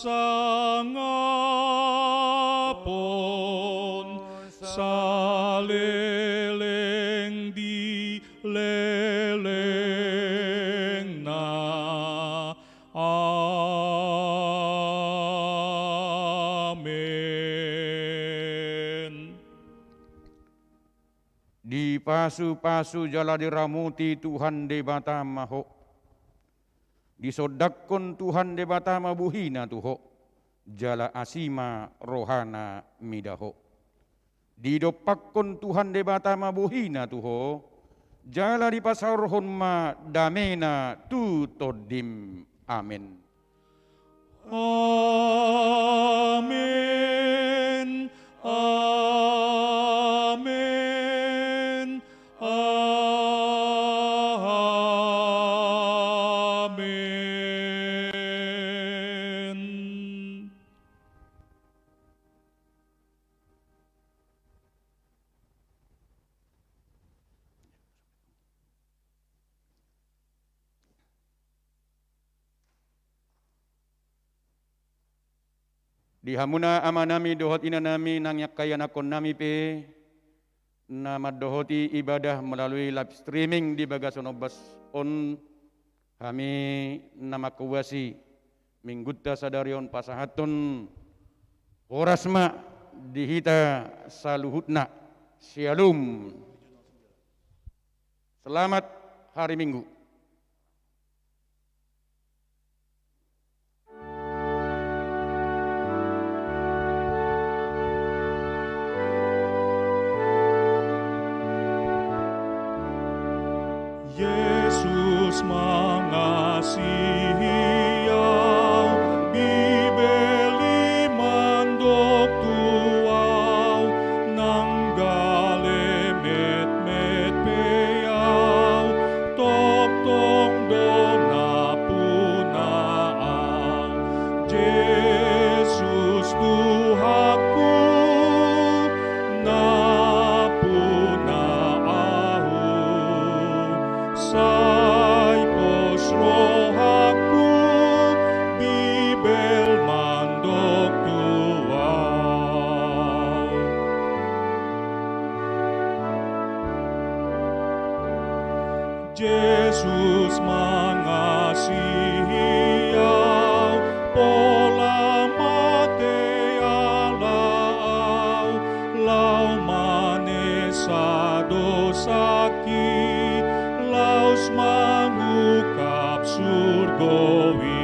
saleleng di lelengna. Amen. Dipasupasu jala diramoti Tuhan Debata ma ho. Disondangkon Tuhan Debata ma bohina tu ho, jala asi ma rohana mida ho. Didompakkon Tuhan Debata ma bohina tu ho, jala dipasaorhon ma damena tu tondim. Amen. Amen. Amen. Amen. Di hamuna amanami dohot inanami nang angka ianakkonnami pe, na mandohoti ibadah melalui live streaming di bagasan ombas on, hami na mangkuasi Minggunta sadari on pasahathon horas ma di hita saluhutna. Syalom. Selamat hari Minggu. Jesus mangasihi au, Bibel i mandok tu au, nang gale metmet pe au, tongtong do nampuna au. Jesus Tuhanku, nampuna ahu, sai pos rohangku, Bibel mandok tu au. Jesus mangasihi au, pola mate ala au, laho manesa dosangki, laos mangungkap surgo i.